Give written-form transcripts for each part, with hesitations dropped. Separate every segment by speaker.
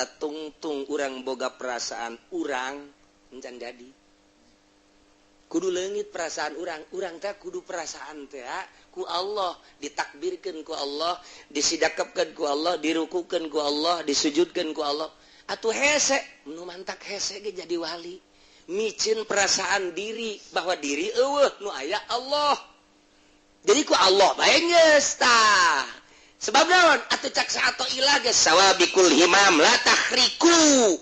Speaker 1: Satungtung urang boga perasaan urang encan jadi. Kudu leungit perasaan urang, urang teh kudu perasaan teh ku Allah ditakbirkeun, ku Allah disidakepkeun, ku Allah dirukukeun, ku Allah disujudkeun ku Allah. Atuh hese nu mantak hese ge jadi wali. Micin perasaan diri bahwa diri eueuh, nu aya Allah. Jadi ku Allah bae geus tah. Sebab naon atuh cak Athoillah geus sawabiqul himam la takhriqu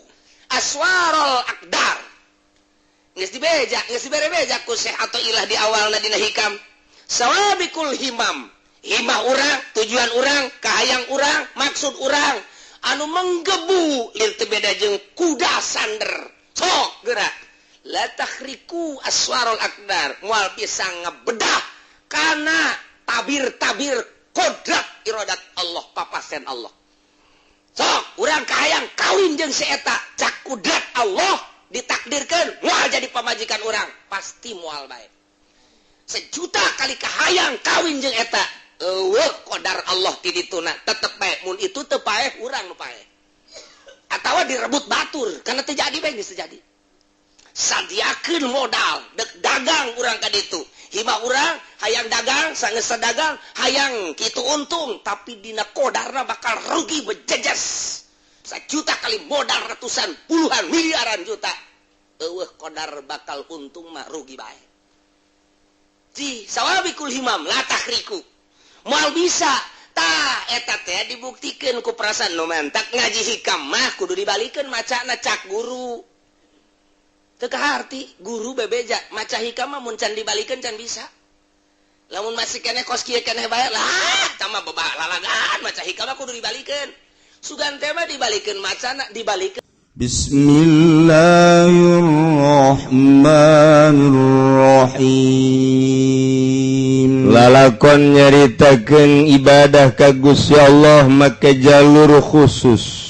Speaker 1: aswarul aqdar. Geus dibeja, geus dibere beja ku Syekh Athoillah di awalna dina Hikam. Sawabiqul himam, himah urang, tujuan urang, kahayang urang, maksud urang anu menggebu lir teu beda jeung kuda sander. Sok gerak. La takhriqu aswarul aqdar, moal bisa ngebedah kana tabir-tabir kodrat iradat Allah, papasen Allah. Sok urang kahayang kawin jeung si eta, cak kudrat Allah ditakdirkan moal jadi pamajikan urang, pasti moal bae. Sejuta kali kahayang kawin jeung eta, eueuh qadar Allah ti dituna, tetep bae mun itu teu paeh urang nu paeh. Atawa direbut batur, karena teu jadi bae geus jadi. Sadiakeun modal dek dagang urang ka ditu. Hima urang hayang dagang, sanggeus dagang hayang kitu untung, tapi dina kodarna bakal rugi bejejes. Sejuta kali modal ratusan puluhan miliaran juta, eueuh kodar bakal untung mah rugi bae. Ji sawabiqul himam la takhriqu, moal bisa. Tah eta teh dibuktikeun ku perasaan nu mantak ngaji Hikam mah kudu dibalikeun macana cak guru. Teu kaharti guru bebeja maca Hikam mah mun can dibalikeun can bisa. Lamun masih keneh kos kieu keneh bae lah tah mah bebah lalagaan maca Hikam mah kudu dibalikeun. Sugan teh mah dibalikeun macana dibalikeun.
Speaker 2: Bismillahirrahmanirrahim. Lalakon nyaritakeun ibadah ka Gusti Allah make jalur khusus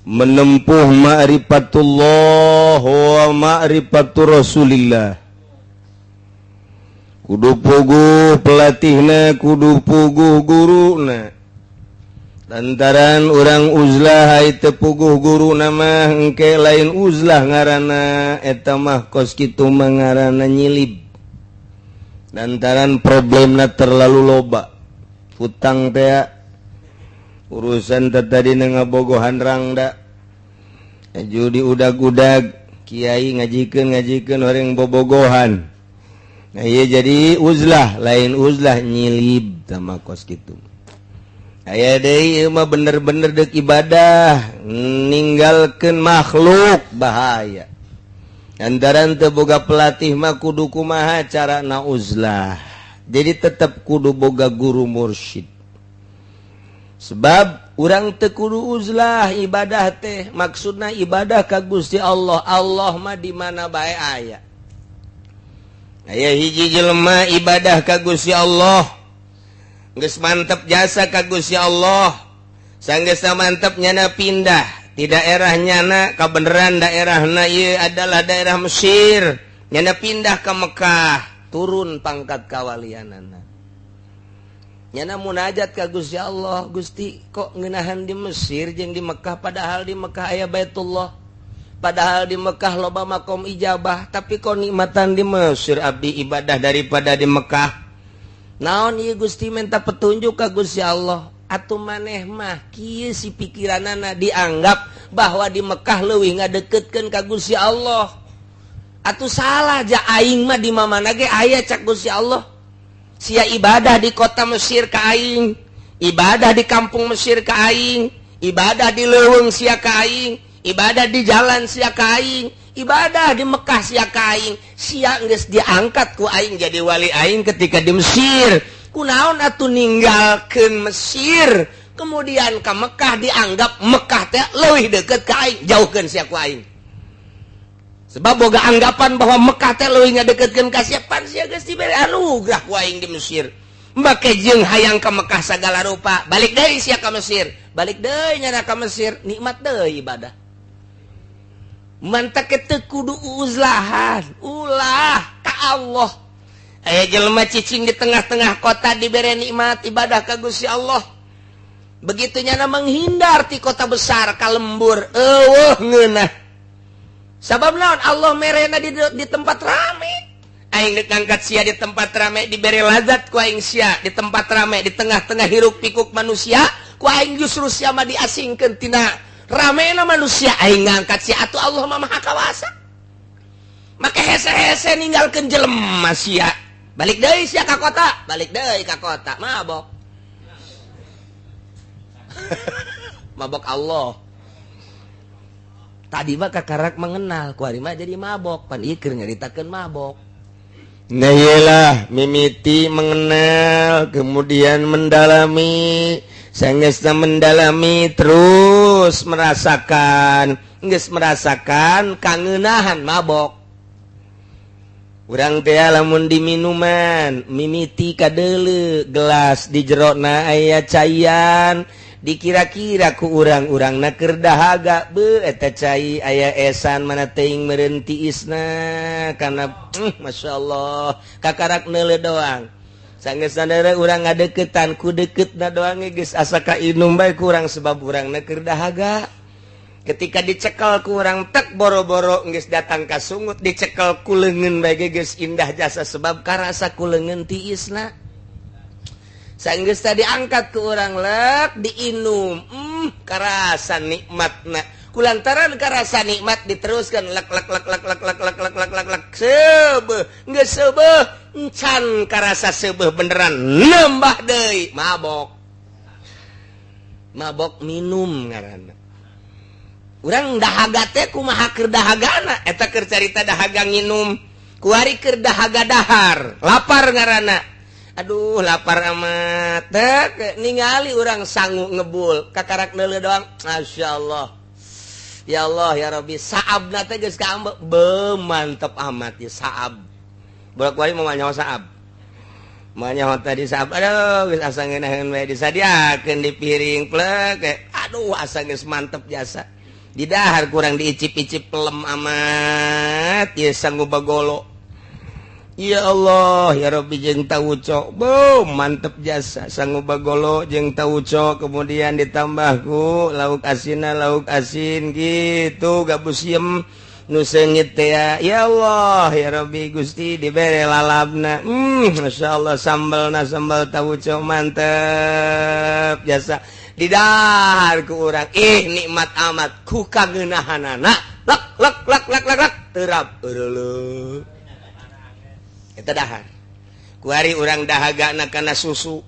Speaker 2: menempuh ma'rifatullah wa ma'rifatur Rasulillah. Kudu puguh pelatihna, kudu puguh guruna. Lantaran urang uzlah ai teu puguh guru mah engke lain uzlah ngaranna, eta mah kos kitu mah ngaranna nyilib. Lantaran problemna terlalu loba. Hutang teh urusan tadi ngabogohan rangda. Judi udag-udag kiai ngajikeun ngajikeun orang bobogohan. Nah iya jadi uzlah, lain uzlah nyilib sama kos kitu. Aya deui ieu mah bener-bener deuk ibadah ninggalkeun makhluk bahaya. Lantaran teu boga pelatih mah kudu kumaha carana uzlah. Jadi tetep kudu boga guru mursyid. Sebab urang teu kudu uzlah ibadah teh, maksudna ibadah ka Gusti Allah. Allah mah di mana bae aya. Aya hiji jelema ibadah ka Gusti Allah, geus mantep jasa ka Gusti Allah, sanggeus mantep nyana pindah di daerah nyana, kabeneran daerahna ieu adalah daerah Mesir, nyana pindah ke Mekah, turun pangkat kawalianana. Nyana munajat ka Gusti Allah, Gusti kok ngeunahan di Mesir jeung di Mekah, padahal di Mekah aya Baitullah, padahal di Mekah loba makom ijabah, tapi kok nikmatan di Mesir abdi ibadah daripada di Mekah. Naon ieu Gusti, minta petunjuk ka Gusti Allah. Atuh maneh mah kieu si pikiranana dianggap bahwa di Mekah leuwih ngadeukeutkeun ka Gusti Allah. Atuh salah ja aing mah di mamana ge aya cak Gusti Allah. Sia ibadah di kota Mesir ka aing, ibadah di kampung Mesir ka aing, ibadah di leuweung sia ka aing, ibadah di jalan sia ka aing, ibadah di Mekah sia ka aing. Sia geus diangkat ku aing jadi wali aing ketika di Mesir. Kunaon atuh ninggalkeun Mesir kemudian ka Mekah, dianggap Mekah teh leuwih deukeut ka aing, jauhkeun sia ku aing. Sebab boga anggapan bahwa Mekah teh leuwih ngadeukeutkeun ka sia, pan sia geus dibere anugerah ku aing di Mesir. Make jeung hayang ka Mekah sagala rupa, balik deui sia ka Mesir, balik deui nyana ka Mesir, nikmat deui ibadah. Mantak teu kudu uzlahan, ulah ka Allah. Aya jelema cicing di tengah-tengah kota dibere nikmat ibadah ka Gusti Allah. Begitu nyana menghindar ti kota besar ka lembur, eueuh ngeunah. Sabab naon? Allah merena di tempat rame. Aing deuk ngangkat sia di tempat rame, dibere lazat ku aing sia di tempat rame, di tengah-tengah hiruk pikuk manusia, ku aing justru sia mah diasingkeun tina ramena manusia, aing ngangkat sia atuh Allah mah Maha Kawasa. Maka hese-hese ninggalkeun jelema sia. Balik deui sia ka kota, balik deui ka kota, mabok. Mabok Allah. Tadi mah kakarak mengenal, ku ari mah jadi mabok, pan ieu keur nyaritakeun mabok.
Speaker 3: Nah iyalah, mimiti mengenal, kemudian mendalami, sangesna mendalami terus merasakan, geus merasakan kangeunahan mabok. Urang teh lamun diminuman, mimiti kadeuleu gelas di jerona aya caian, dikira-kira ku urang-urangna keur dahaga, beuh eta cai aya esan mana teuing meureun tiisna kana masyaallah kakarak neuleuh doang. Sanggeus urang ngadeukeutan ku deukeutna doang geus asa kainum bae ku urang sebab urangna keur dahaga. Ketika dicekel ku urang tek boro-boro geus datang ka sungut, dicekel ku leungeun bae geus indah jasa sebab karasa ku leungeun tiisna. Sanggeus tadi angkat ku urang lek diinum, karasa nikmatna. Kulantaran karasa nikmat diteruskan lek lek lek lek lek lek lek lek lek lek lek seubeuh, geus seubeuh encan karasa seubeuh beneran nambah deui mabok. Mabok minum ngaranna. Urang dahaga teh kumaha keur dahagana, eta keur carita dahaga nginum, kuari keur dahaga dahar, lapar ngaranna. Aduh lapar amat, tek ningali urang sangu ngebul, kakarak neuleuh doang, masyaallah. Ya Allah ya Rabbi, saabna teh geus kaambek, beuh mantep amat ya saab. Bolak-balik mau nyawa saab. Mau nyawa tadi saab, aduh geus asa ngeunaheun bae disadiakeun di piring plek, aduh asa geus mantep jasa. Di dahar kurang diicip-icip pelem amat ya sanggup bagolo. Ya Allah ya Rabbi jeung tauco, beuh mantep jasa sanggup bagolo jeung tauco, kemudian ditambah ku lauk asinna lauk asin gitu gabus siem nu seungit teh ya Allah ya Rabbi Gusti dibere lalabna, masyaallah sambelna sambal tauco mantep jasa. Didahar ku urang ih nikmat amat ku kangeunahanana lek lek lek lek lek lek terap eureuleuh eta dahar. Kuari urang dahagana kana susu.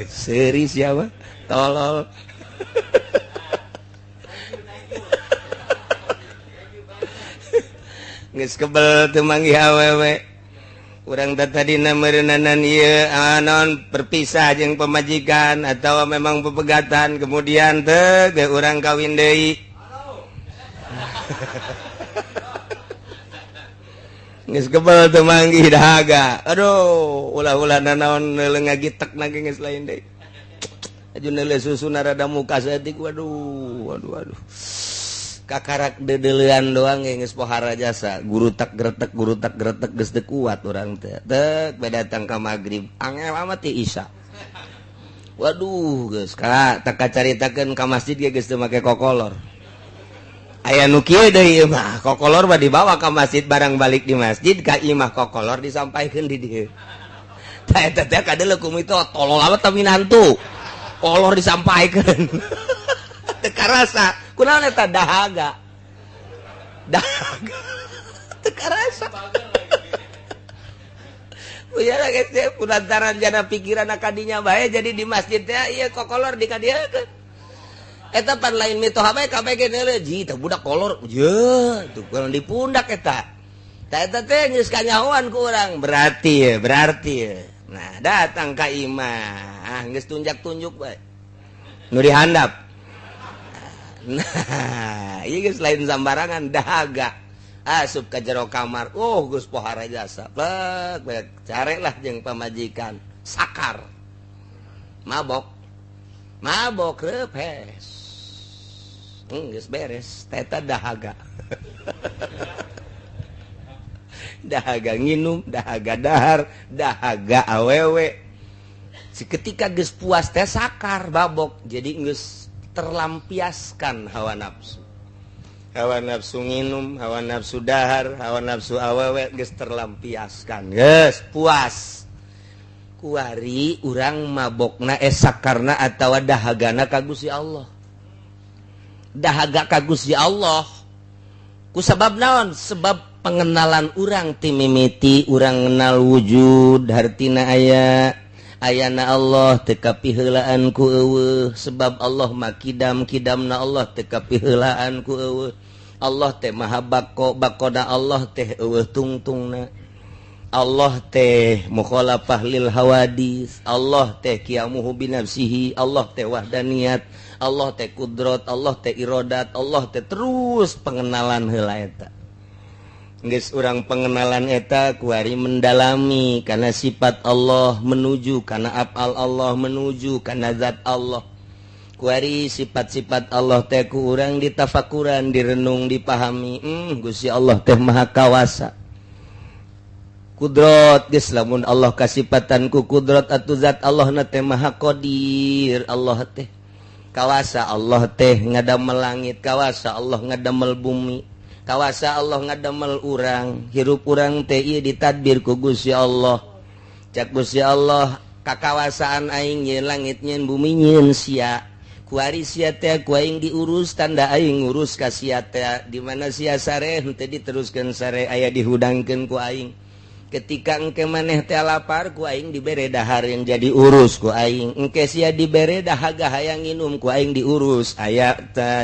Speaker 3: Seuri siapa? Tolol. Geus kebel teu manggih awewe. Urang tadina meureunnanan ieu naon berpisah jeung pamajikan atawa memang pepegatan kemudian teh ge urang kawin deui. Geus kebel teu manggih dahaga. Aduh, ulah-ulah nanaon neuleuh ngagitek na ge geus lain deui. Aju neuleuh susuna rada muka saeutik, waduh, waduh, waduh. Kakarak dedelean doang geus pohara jasa, gurutak gretek geus teu kuat urang teh. Tek bae datang ka magrib, angel amat ti isya. Waduh, geus ka tak kacaritakeun ka masjid ge geus teu make kokolor. Aya nu kieu deui ieu mah, kokolor mah dibawa ka masjid barang balik di masjid ka imah kokolor disampaikeun di dieu. Tah eta teh kadeuleu ku mito tolol amat minantu. Kolor disampaikeun. Teu karasa. Kunaon eta dahaga. Dahaga. Teu karasa. Uya geus teh kulantaran jana pikiran kadinya bae jadi di masjid teh ieu kokolor di kadieukeun. Eta pan lain mitoha bae kabeh ge neuleuh ji teh budak kolor ye tuh kurang di pundak eta. Tah eta teh geus kanyahoan ku urang berarti ya, berarti ya. Nah, datang ka imah, geus tunjak-tunjuk bae. Nu dihandap. Nah, ieu geus lain sambarangan dahaga. Asup ka jero kamar, oh geus pohara jasa. Plek, carelah jeung pamajikan, sakar. Mabok. Mabok repes. Geus beres, teta dahaga. Dahaga nginum, dahaga dahar, dahaga awewe.
Speaker 2: Seketika geus puas teh sakar babok, jadi geus terlampiaskan hawa nafsu. Hawa nafsu nginum, hawa nafsu dahar, hawa nafsu awewe geus terlampiaskan. Geus puas. Kuari urang mabokna sakarna atawa dahagana ka Gusti Allah. Dahaga ka Gusti Allah. Ku sabab naon? Sebab pengenalan urang ti mimiti urang kenal wujud hartina aya ayana Allah teu kapiheulaan ku eueuh, sebab Allah mah kidam, kidamna Allah teu kapiheulaan ku eueuh. Allah teh maha bako, bakona Allah teh eueuh tungtungna. Allah teh mukhalafah lil hawadis, Allah teh qiyamuhu binafsihi, Allah teh wahdaniyat, Allah teh kudrat, Allah teh irodat, Allah teh terus pengenalan heula eta. Geus urang pengenalan eta kuari mendalami karena sifat Allah menuju karena afal Allah menuju karena zat Allah. Kuari sifat-sifat Allah teh ku urang ditafakuran, direnung, dipahami. Gusti Allah teh maha kawasa. Kudrot geus lamun Allah kasipatan ku kudrot atuh zat Allah na teh maha qadir. Allah teh kawasa, Allah teh ngadamel langit, kawasa Allah ngadamel bumi, kawasa Allah ngadamel urang. Hirup urang teh ieu ditadbir ku Gusti Allah. Cak Gusti Allah kakawasaan aing nyeun langit nyeun bumi nyeun sia. Kuari sia teh ku aing diurus, tanda aing ngurus ka sia teh. Di mana sia sare henteu diteruskeun sare, aya dihudangkeun ku aing. Ketika engke maneh teh lapar ku aing dibere dahar yang jadi urus ku aing. Engke sia dibere dahaga hayang nginum ku aing diurus, aya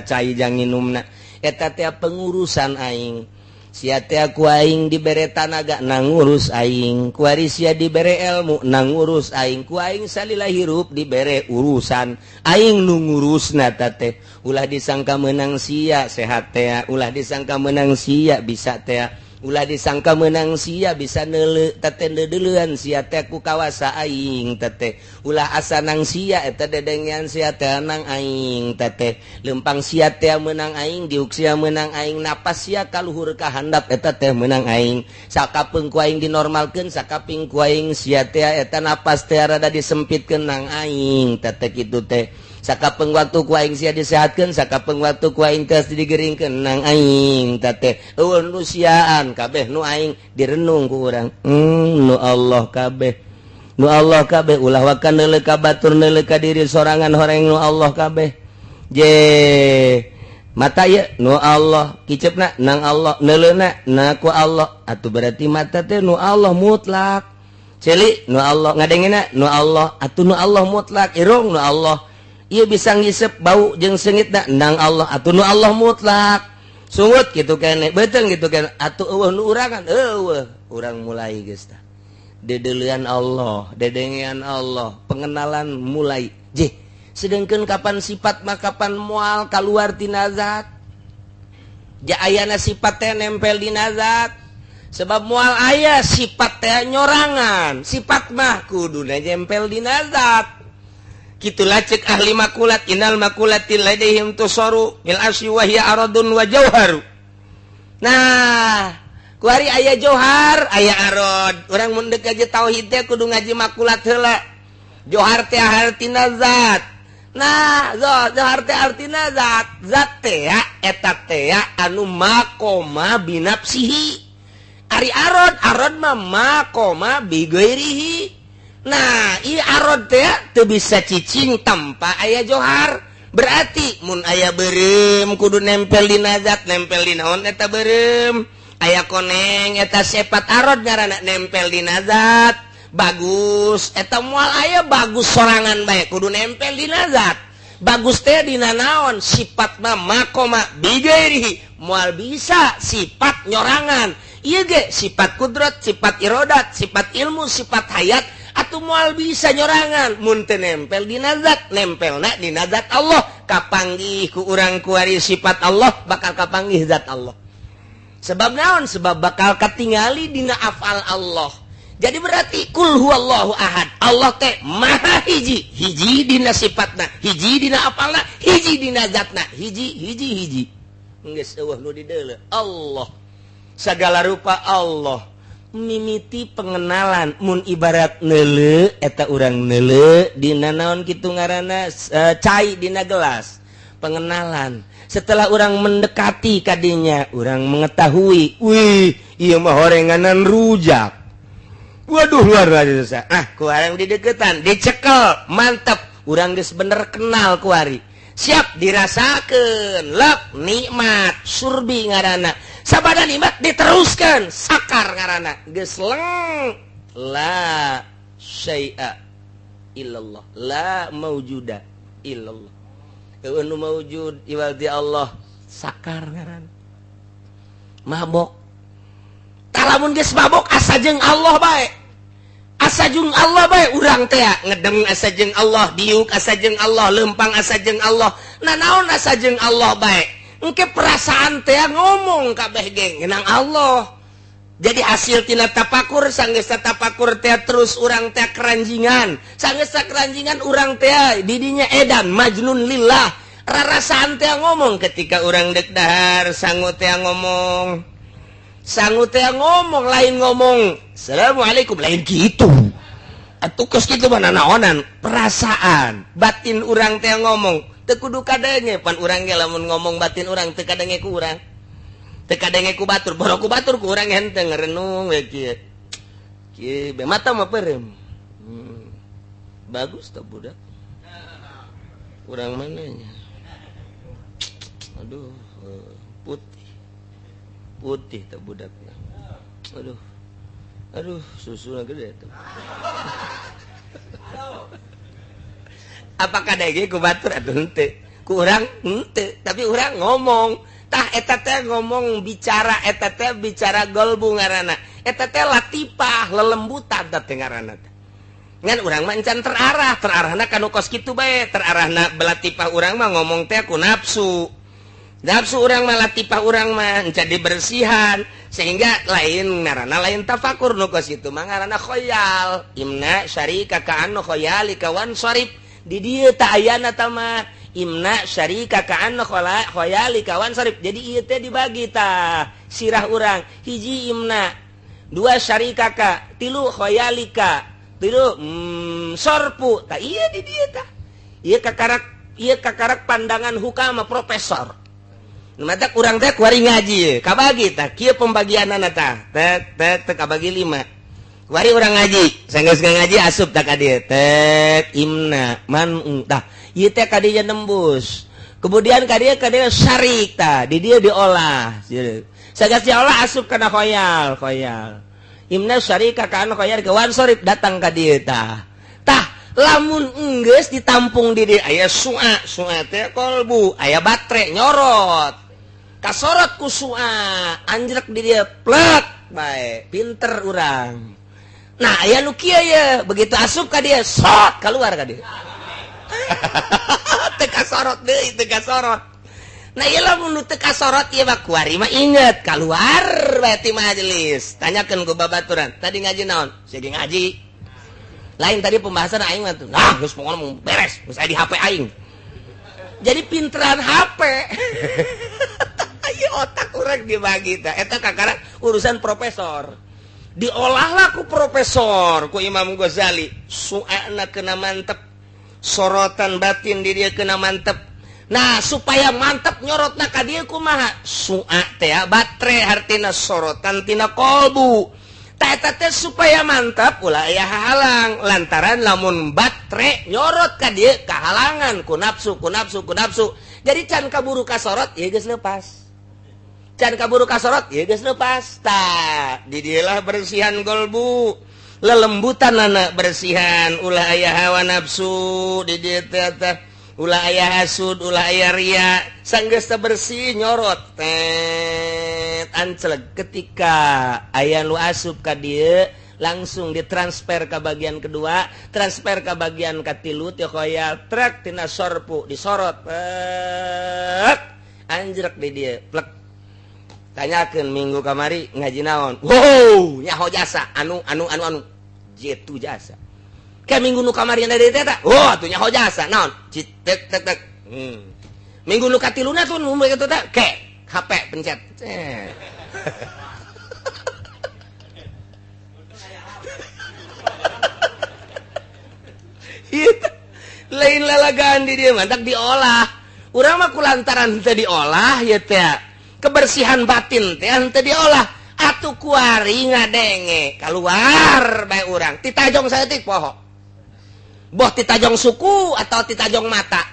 Speaker 2: cai jang nginumna. Eta teh pengurusan aing. Sia teh ku aing dibere tanaga nangurus aing. Kuari sia dibere ilmu nangurus aing. Ku aing salila hirup dibere urusan aing nu ngurusna teh. Ulah disangka menang sia sehat teh, ulah disangka menang sia bisa teh, ulah disangka menang sia bisa neuleu teh deuleuan sia teh ku kawasa aing teh. Ulah asa nang sia eta dedengean sia teh nang aing teh. Lempang sia teh menang aing, diuk sia menang aing, napas sia kaluhur ka handap eta teh menang aing. Sakapeung ku aing dinormalkeun, sakaping ku aing sia teh eta napas teh rada disempitkeun nang aing teh kitu teh. Sakapeng waktu ku aing sia disehatkeun, sakapeng waktu ku aing teh digeringkeun nang aing teh. Eueuh nu siaan kabeh nu aing direnung ku urang. Nu Allah kabeh. Nu Allah kabeh, ulah waka neuleuh ka batur, neuleuh ka diri sorangan, horeng nu Allah kabeh. Je mata ieu nu Allah, kicepna nang Allah, neuleuna na ku Allah. Atuh berarti mata teh nu Allah mutlak. Ceuli nu Allah, ngadengena nu Allah, atuh nu Allah mutlak, irung nu Allah. Ieu bisa ngisep bau jeung seungitna nang Allah, atuh nu Allah mutlak. Sungut kitu keneh, beuteung kitu keneh, atuh eueuh nu urangan, eueuh. Urang mulai geus tah. Dedeulean Allah, dedengean Allah, pengenalan mulai. Jeh, sedengkeun kapan sifat mah kapan moal kaluar tina zat. Ja ayana sifat teh nempel dina zat. Sebab moal aya sifat teh nyorangan, sifat mah kuduna nempel dina zat. Kitulah cek ahli makulat, innal makulati ladaihim tusaru bil asyi wa hiya aradun wa jauharu. Nah, kuari aya jauhar, aya arad. Urang mun deuk ngaji tauhid teh kudu ngaji makulat heula. Jauhar teh artina zat. Nah, jauhar teh artina zat. Zat teh eta teh anu makoma binafsihi. Ari arad, arad mah makoma bi ghairihi. Nah, ieu arad teh teu bisa cicing tanpa aya johar. Berarti mun aya beureum kudu nempel dina zat, nempel di naon eta beureum. Aya koneng eta sifat arad ngaranna nempel dina zat. Bagus eta moal aya bagus sorangan bae kudu nempel dina zat. Bagus teh dina naon sifat mah makoma bi ghairihi, moal bisa sifat nyorangan. Ieu ge sifat kudrat, sifat irodat, sifat ilmu, sifat hayat atuh moal bisa nyorangan mun teu nempel dina zat, nempelna dina zat Allah. Kapanggih ku urang kuari sifat Allah bakal kapanggih zat Allah. Sebab naon? Sebab bakal katingali dina afal Allah. Jadi berarti kul huwallahu ahad. Allah teh maha hiji, hiji dina sifatna, hiji dina afalna, hiji dina zatna, hiji hiji hiji. Geus eueuh nu dideuleu Allah. Segala rupa Allah. Mimiti pengenalan mun ibarat neule eta urang neule dina naon kitu ngaranna cai dina gelas pengenalan. Setelah orang mendekati kadinya, orang mengetahui, wih, ieu mah horenganan rujak. Waduh, luar biasa. Ah, ku urang dideketan, dicekel, mantap. Urang geus bener kenal kuari. Siap dirasakeun, lep nikmat, surbi ngaranna. Sabada nikmat diteruskan, sakar ngaranna. Geus leng la syai'a illallah, la maujuda illallah. Nu maujud iwal di Allah, sakar ngaranna. Mabok. Talamun geus mabok asa jeung Allah bae. Asa jeung Allah bae urang teh ngedeng asa jeung Allah, diuk asa jeung Allah, lempang asa jeung Allah. Nanaon asa jeung Allah bae. Engke perasaan teh ngomong kabeh ge ngeunang Allah. Jadi hasil tina tapakur sanggeus tapakur teh terus urang teh keranjingan. Sanggeus keranjingan urang teh didinya edan majnun lillah. Rarasaan teh ngomong ketika urang dek dahar sangu teh ngomong. Sangu teh ngomong lain ngomong assalamualaikum lain gitu. Atuh kos kitu mah nanaonan perasaan batin urang teh ngomong teu kudu kadenge pan urang ge lamun ngomong batin urang teu kadenge ku urang. Teu kadenge ku batur, boro ku batur ku urang henteu ngerenung we kieu. Kieu be mata mah peureum. Bagus teh budak. Urang mananya? Aduh, putih. Putih teh budakna. Aduh. Aduh, susuna gede tuh. Apakah kadenge ku batur atuh henteu? Ku urang henteu, tapi urang ngomong. Tah eta teh ngomong bicara eta teh bicara golbu ngaranna. Eta teh latipah lelembutan teh ngaranna teh. Ngan urang mah encan terarah, terarahna kanu kos kitu bae, terarahna belatipah urang mah ngomong teh ku nafsu. Nafsu urang mah latipah urang mah encan dibersihan sehingga lain ngaranna lain tafakur nu kos kitu mah ngaranna khoyal. Imna syarika ka anu khoyalika wan sarif. Di dieu tah ayana tah mah imna syarika ka'anna khoyali kawan sarif. Jadi ieu teh dibagi tah sirah urang hiji imna, dua syarika ka, tilu khoyalika, tilu sorpu. Tah ieu di dieu tah. Ieu kakarak pandangan hukama profesor. Nu matak urang teh kuari ngaji ye, kabagi tah kieu pembagianana tah. Tek tek tek kabagi 5. Kuari urang ngaji, sanggeus ngaji asup tah ka dieu. Tek imna man tah. Ieu teh ka dieu nembus. Kemudian ka dieu syarik tah, di dieu diolah. Sagas diolah asup kana khoyal, khoyal. Imna syarika kana khoyal ke wan sorib datang ka dieu tah. Tah, lamun enggeus ditampung di dieu aya su'a, su'a teh kolbu, aya batre nyorot. Kasorot ku su'a, anjrek di dieu plek bae, pinter urang. Nah, aya nu kieu ye, begitu asup ka dieu sot keluar ka dieu. Teu kasorot deui, teu kasorot. Nah, ieu lamun nu teu kasorot ieu mah kuari mah inget kaluar bae ti majelis. Tanyakeun ku babaturan, tadi ngaji naon? Sia ge ngaji. Lain tadi pembahasan aing mah tuh. Nah, geus pokona mah beres, geus aya di HP aing. Jadi pinteran HP. Ieu otak urang dibagi tah. Eta kakara urusan profesor. Diolahlah ku profesor, ku Imam Ghazali. Su'ana kena mantep. Sorotan batin di dia kena mantep. Nah, supaya mantep nyorotna ka dieu kumaha? Su'a teh batre hartina sorotan tina kolbu. Tah eta teh supaya mantep ulah aya halang lantaran lamun batre nyorot ka dieu kahalangan ku nafsu, ku nafsu, ku nafsu. Jadi can kaburu kasorot ieu geus lepas. Can kaburu kasorot ieu geus lepas. Tah, di dieu lah bersihan kolbu. Lelembutan anak bersihan ulah aya hawa nafsu di dieu teh ulah aya hasud, ulah aya ria, sanggeus teh bersih nyorot tet anceleg ketika aya nu asup ka dieu langsung ditransfer ke bagian kedua, transfer ke bagian katilu teh khoyal trek tina sorpu disorot pek anjrek di dieu plek. Tanyakeun minggu kamari ngaji naon? Wow, nyaho jasa anu anu anu anu jitu jasa. Ke minggu nu kamari dari teh tah. Oh, atuh nyaho jasa naon? Citek tek tek. Minggu nu katiluna tuh nu kitu teh ke HP pencet. Ieu lain lalagaan di dieu mantak diolah. Urang mah kulantaran teu diolah ieu teh. Kebersihan batin teh henteu diolah. Atuh kuari ngadenge kaluar bae urang. Titajong saeutik poho. Boh titajong suku atau titajong mata.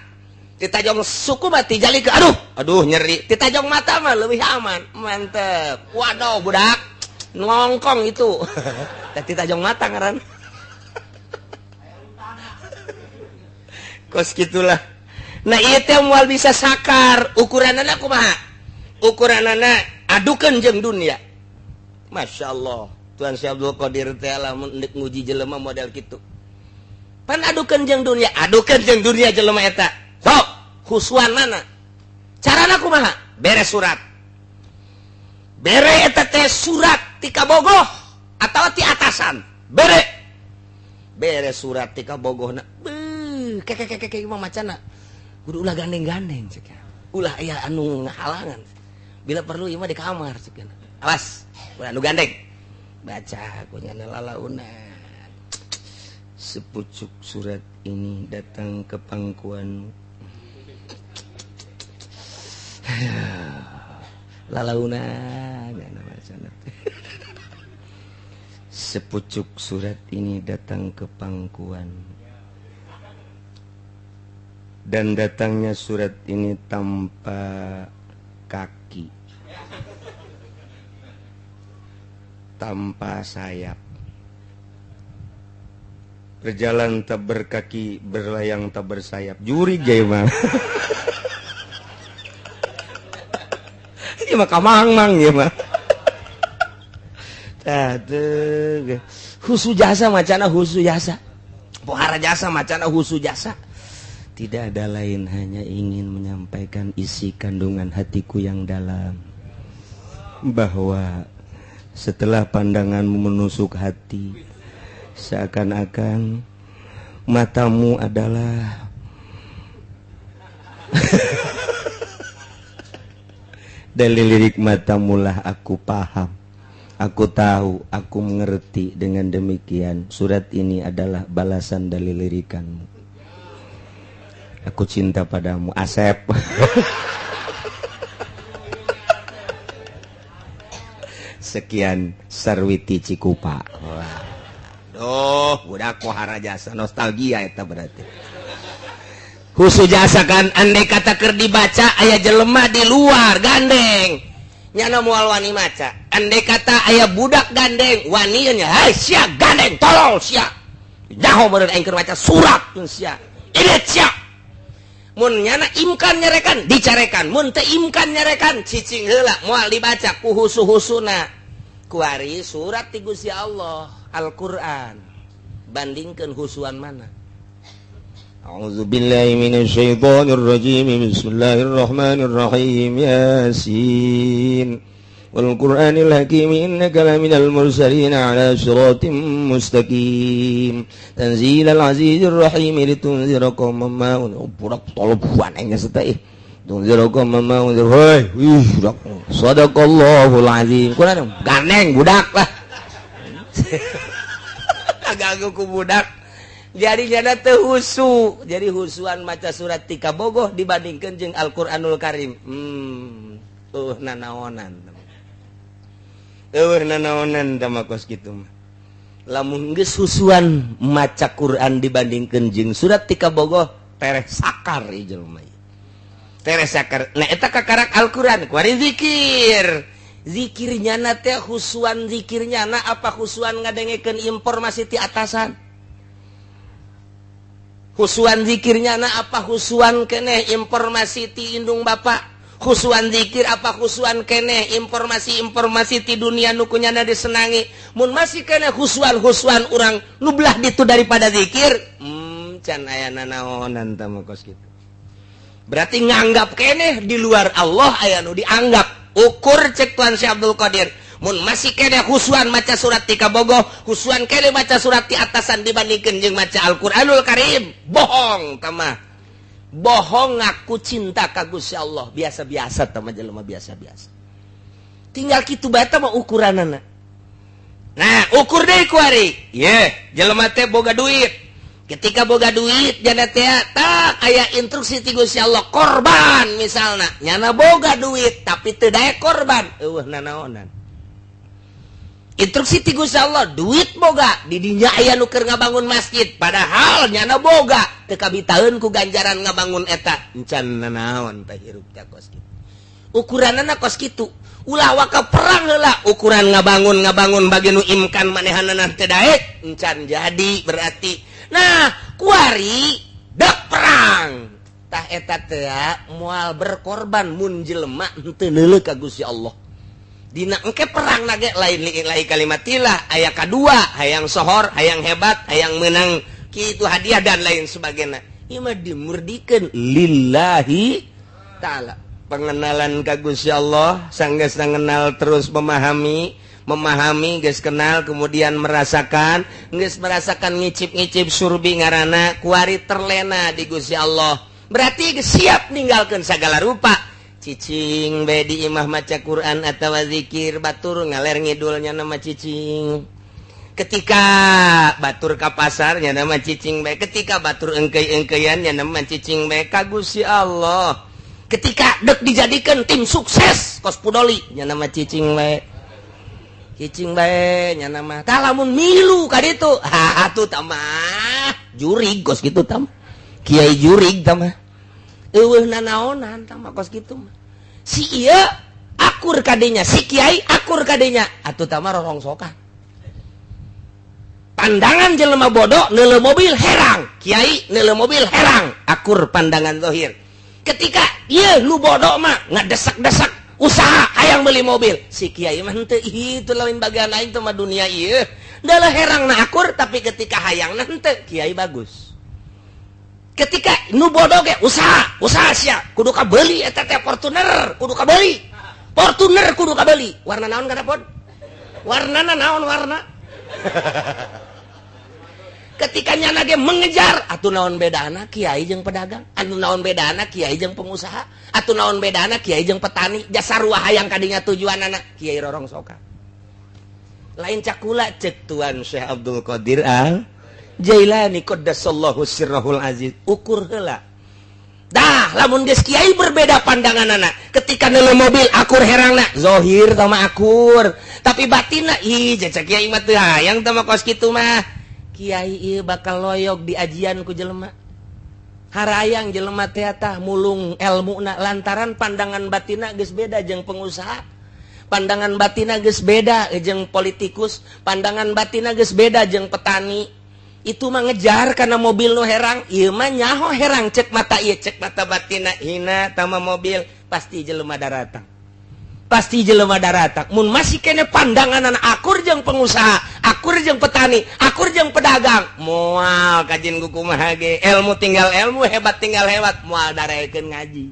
Speaker 2: Titajong suku mah tijali ke aduh, aduh nyeri. Titajong mata mah leuwih aman. Mantep. Waduh budak ngongkong itu. Titajong mata ngaran. Kos gitulah. Nah ieu teh moal bisa sakar. Ukuranana kumaha? Ukuranana adukeun jeung dunia. Masya Allah, Tuhan Syekh Abdul Qadir teh lamun deuk nguji jelema model kitu. Pan adukeun jeung dunia, adukeun jeung dunia jelema eta. Sok, khusuan mana? Carana kumaha? Bere surat. Bere eta teh surat ti kabogoh atawa ti atasan. Bere. Bere surat ti kabogohna. Beuh, keke mah macana. Kudu ulah gandeng-gandeng cek. Ulah aya anu ngahalangan. Bila perlu ieu mah di kamar cek. Awas, ulah anu gandeng. Baca ku nyana lalaunan. Sepucuk surat ini datang ke pangkuanmu. Lalaunan nyana macana. Sepucuk surat ini datang ke pangkuan. Dan datangnya surat ini tanpa kaki, tanpa sayap, berjalan tak berkaki, berlayang tak bersayap. Juri jai mah. Ieu mah kamang-mang ieu mah. Tah teu. Husu jasa macana husu jasa. Pohara jasa macana husu jasa. Tidak ada lain, hanya ingin menyampaikan isi kandungan hatiku yang dalam. Bahwa setelah pandanganmu menusuk hati, seakan-akan matamu adalah dari lirik matamulah aku paham, aku tahu, aku mengerti. Dengan demikian surat ini adalah balasan dari lirikanmu. Aku cinta padamu, Asep. Sekian Sarwiti Cikupa. Wah. Duh, budak kohara jasa nostalgia eta berarti. Khusus jasa kan andai kata keur dibaca aya jelema di luar gandeng. Nyana moal wani maca. Andai kata aya budak gandeng, wani nya, "Hai sia gandeng, tolol sia." Jaho meureun aing keur maca surat sia. Ieu sia. Mun nyana imkan nyarekan dicarekan, mun teu imkan nyarekan cicing heula moal dibaca ku husu-husuna. Kuari surat ti Gusti Allah Al-Qur'an. Bandingkeun husuan mana? A'udzubillahi minasyaitonir rajim. Bismillahirrahmanirrahim. Yasin wal Qur'anil Hakim, innaka laminal mursalin ala siratim mustaqim, tanzilal azizir rahim, litunzira qauman ma budak tolobuan aing teh tunzira qauman ma unzir. Hoi, wih budak, sadaqallahul azim. Kurang gandeng budak lah. Agak ku budak. Jadi nyana teu husu. Jadi husuan maca surat tika bogoh dibandingkeun jeung Al-Qur'anul Karim. Nanaonan. Eueuh nanaonan tah mah kos kitu mah. Lamun geus husuan maca Quran dibandingkeun jeung surat tika bogoh, tereh sakar ieu jelema ieu. Tereh sakar. Nah eta kakarak Al-Qur'an kuari zikir. Zikir nyana teh husuan zikir nyana apa husuan ngadengekeun informasi ti atasan? Husuan zikir nyana apa husuan keneh informasi ti indung bapak? Khusuan zikir apa khusuan keneh informasi-informasi ti dunia nu kunyana disenangi? Mun masih keneh khusuan-khusuan urang nu belah ditu daripada zikir, can aya nanaonan tah mah kos kitu. Berarti nganggap keneh di luar Allah aya nu dianggap. Ukur cek Tuhan Syekh Abdul Qadir. Mun masih keneh khusuan maca surat ti kabogoh, khusuan keneh maca surat ti atasan dibandingkeun jeung maca Al-Qur'anul Karim, bohong tah mah. Bohong ngaku cinta ka Gusti Allah, biasa-biasa tah mah jelema biasa-biasa. Tinggal kitu bae tah mah ukuranana. Nah, ukur deui ku ari. Ye, jelema teh boga duit. Ketika boga duit jana teh tak aya instruksi ti Gusti Allah korban misalna, nyana boga duit tapi teu daek korban, eueuh nanaonan. Instruksi ti Gusti Allah duit boga di dinya aya nu keur ngabangun masjid, padahal nyana boga teu kabitaeun ku ganjaran ngabangun eta, encan nanaon teh hirup teh kos kitu. Ukuranana kos kitu. Ulah waka perang heula ukuran ngabangun bagi nu imkan manehanana teu daek encan jadi berarti. Nah, kuari dek perang. Tah eta teh moal berkorban mun jelema henteu neuleuh ka Gusti Allah. Dina engke perang nage lain lillahi kalimatillah aya kadua hayang sohor, hayang hebat, hayang menang kitu hadiah dan lain sebagainya. Ieu mah dimurdikeun lillahi ta'ala. Pengenalan ka Gusti Allah sanggeus ngenal terus memahami, memahami geus kenal kemudian merasakan, geus merasakan ngicip-ngicip surbi ngaranna kuari terlena di Gusti Allah. Berarti geus siap ninggalkeun sagala rupa. Cicing bae di imah maca Quran atawa zikir batur ngaler ngidulnya nama cicing. Ketika batur ka pasar nya nama cicing bae, ketika batur engkei-engkeian nya nama cicing bae ka Gusti Allah. Ketika dek dijadikan tim sukses kos pudoli nya nama cicing bae. Cicing bae nya nama. Tah lamun milu ka ditu, ha atuh tamah jurig kos kitu tam. Kiai jurig tamah. Eueuh nanaonan tamah kos kitu mah. Si ieu akur kadenya, si kiai akur kadenya, atuh tamah rorongsokan. Pandangan jelema bodoh neuleuh mobil herang, kiai neuleuh mobil herang, akur pandangan zahir. Ketika ieu nu bodoh mah ngadesak-desak usaha hayang beli mobil, si kiai mah henteu, itu lain bagian lain teh mah dunia ieu. Dalah herangna akur tapi ketika hayangna henteu, kiai bagus. Ketika nu bodoh ge usaha, usaha sia kudu kabeuli eta teh Fortuner, kudu kabeuli. Fortuner kudu kabeuli. Warna naon kana pod? Warnana naon warna? Ketika nyana ge mengejar atuh naon bedana kiai jeung pedagang, atuh naon bedana kiai jeung pengusaha, atuh naon bedana kiai jeung petani, jasa sarua hayang kadinya tujuanana kiai rorongsokan. Lain cakula cek Tuan Syekh Abdul Qadir Al Jailani qaddasallahu sirrahul aziz, ukur heula. Dah lamun geus kiai berbeda pandanganana, ketika neuleuh mobil akur herangna, zahir tah mah akur, tapi batinna ih jajak kiai mah teu hayang tah mah kos kitu mah. Kiai ieu bakal loyog di ajian ku jelema. Harayang jelema teh tah mulung elmuna lantaran pandangan batinna geus beda jeung pengusaha. Pandangan batinna geus beda jeung politikus, pandangan batinna geus beda jeung petani. Itu mah ngejar karena mobil nu herang, ieu mah nyaho herang cek mata ieu cek mata batinna hina tama mobil pasti jelema daratang. Pasti jelema daratang. Mun masih kene pandangan akur jeung pengusaha, akur jeung petani, akur jeung pedagang, moal kajin ku kumaha ge, ilmu tinggal ilmu, hebat tinggal hebat, moal daraekeun ngaji.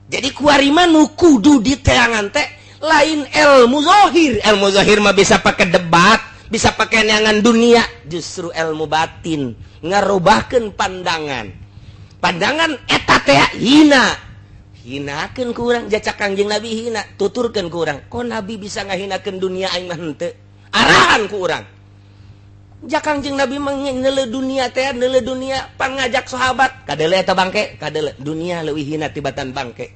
Speaker 2: Jadi kuari mah nu kudu diteangan teh lain ilmu zahir. Ilmu zahir mah bisa pakai debat, bisa pakai neangan dunia, justru ilmu batin ngarubahkeun pandangan. Pandangan eta teh hina. Hinakeun ku urang jacak Kangjeng Nabi hina, tuturkeun ku urang. Kok Nabi bisa ngahinakeun dunia aing mah henteu? Arahan ku urang. Ja Kangjeng Nabi mah neuleuh dunia teh, neuleuh dunia pan ngajak sahabat, kadeuleu eta bangke, kadeuleu dunia leuwih hina tibatan bangke.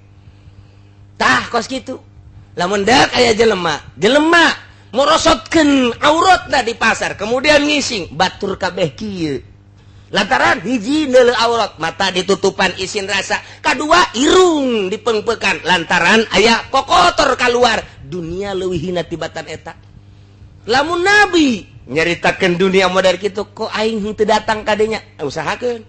Speaker 2: Tah kos kitu. Lamun deuk aya jelema, jelema morosotkeun auratna di pasar, kemudian ngising, batur kabeh kieu. Lantaran hiji neuleuh aurat, mata ditutupan isin rasa, kadua irung dipengpekan lantaran aya kokotor keluar, dunia leuwih hina tibatan eta. Lamun Nabi nyaritakeun dunia model kitu, kok aing henteu datang kadinya, usahakeun.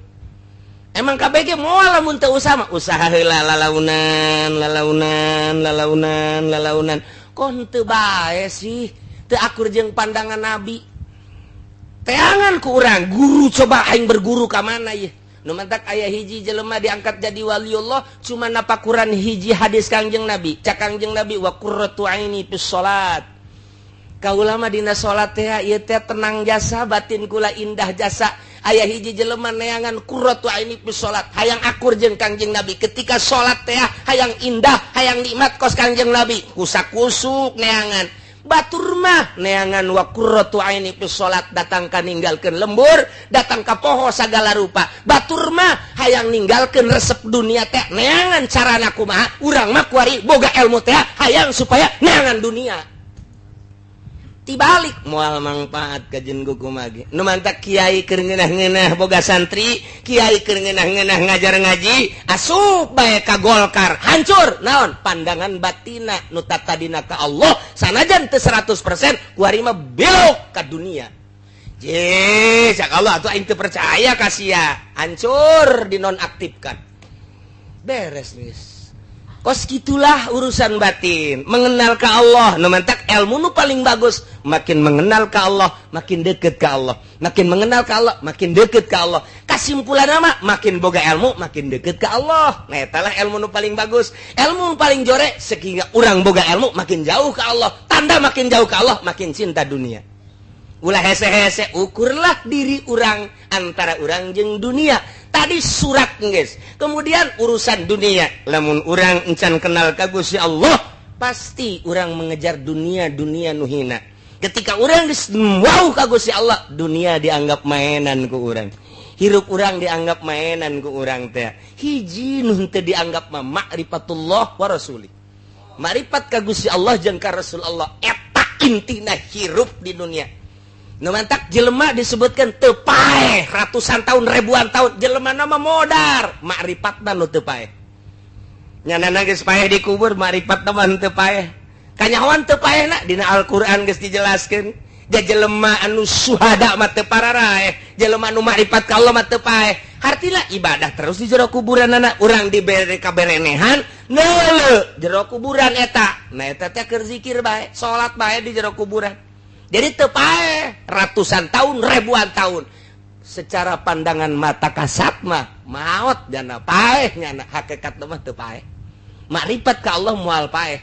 Speaker 2: Emang KBG moal lamun teu usaha mah, usaha heula lalaunan, lalaunan, lalaunan, lalaunan. Kok henteu bae sih, teu akur jeung pandangan Nabi. Teangan ku urang, guru coba aing berguru ka mana ieu? Nu mantak aya hiji jelema diangkat jadi waliullah cuma napakuran hiji hadis Kangjeng Nabi. Cak Kangjeng Nabi wa qurratu aini fis salat. Kaula mah dina salat teh ieu teh tenang jasa, batin kula indah jasa. Aya hiji jelema neangan qurratu aini fis salat, hayang akur jeung Kangjeng Nabi. Ketika salat teh hayang indah, hayang nikmat kos Kangjeng Nabi, kusak-kusuk neangan. Batur mah neangan wa qurratu aini fi salat datang ka ninggalkeun lembur, datang ka poho sagala rupa. Batur mah hayang ninggalkeun resep dunia teh neangan carana kumaha? Urang mah kuari boga ilmu teh hayang supaya neangan dunia. Tibalik moal mangpaat kajen kukumage. Nu mantak kiai keur ngeunah-ngeunah boga santri, kiai keur ngeunah-ngeunah ngajar ngaji, asup bae ka Golkar, hancur. Naon? Pandangan batina nu tatadina ka Allah sanajan teu 100% kuari mah belok ka dunia. Je, cak Allah atuh aing teu percaya ka sia. Hancur dinonaktifkan. Beres geus. Kos gitulah urusan batin, mengenal ke Allah. Nu mantak ilmu nu paling bagus, makin mengenal ke Allah, makin deket ke Allah. Makin mengenal ke Allah, makin deket ke Allah. Kasimpulan nama, makin boga ilmu, makin deket ke Allah. Nah, etalah ilmu nu paling bagus. Ilmu nu paling jore, sehingga urang boga ilmu makin jauh ke Allah. Tanda makin jauh ke Allah, makin cinta dunia. Ulah hese-hese, ukurlah diri urang antara urang jeung dunia. Tadi surat guys. Kemudian urusan dunia. Lamun urang encan kenal ka Gusti Allah, pasti urang mengejar dunia-dunia nu hina. Ketika urang geus wow ka Gusti Allah, dunia dianggap mainan ku urang. Hirup urang dianggap mainan ku urang teh. Hiji nu henteu dianggap mah ma'rifatullah wa rasuli. Ma'rifat ka Gusti Allah jeung ka Rasul Allah eta intina hirup di dunia. Nu mantak jelema disebutkan teu paeh ratusan tahun ribuan tahun jelema nama modar makripatna nu teu paeh. Nyanana geus paeh dikubur makripatna mah teu paeh. Kanyahoan teu paehna dina Al-Qur'an geus dijelaskeun. Ja jelema anu suhada mah teu pararaeh, jelema anu makrifat ka Allah mah teu paeh. Hartina ibadah terus di jero kuburanana urang dibere kaberenehan neuleu jero kuburan eta. Nah eta teh keur zikir bae, salat bae di jero kuburan. Jadi teu paeh ratusan tahun ribuan tahun secara pandangan mata kasat mah maot jana paeh nyana hakikat mah teu paeh. Makrifat ka Allah moal paeh.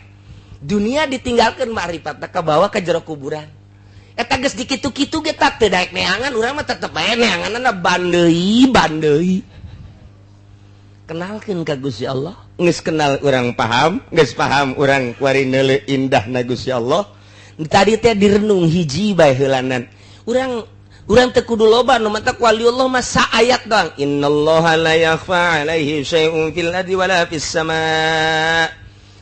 Speaker 2: Dunia ditinggalkeun makrifat ka bawa ka jero kuburan. Eta geus dikitu-kitu ge tak teu daek neangan urang mah tetep bae neanganna bandeui bandeui. Kenalkeun ka Gusti Allah, geus kenal urang paham, geus paham urang kuari neuleuh indahna Gusti Allah. Tadi teh direnung hiji bae heulanan. Urang urang teu kudu loba nu matak waliullah mah saayat doang. Innallaha la yakhfa 'alaihi syai'un fil ardi wala fis sama.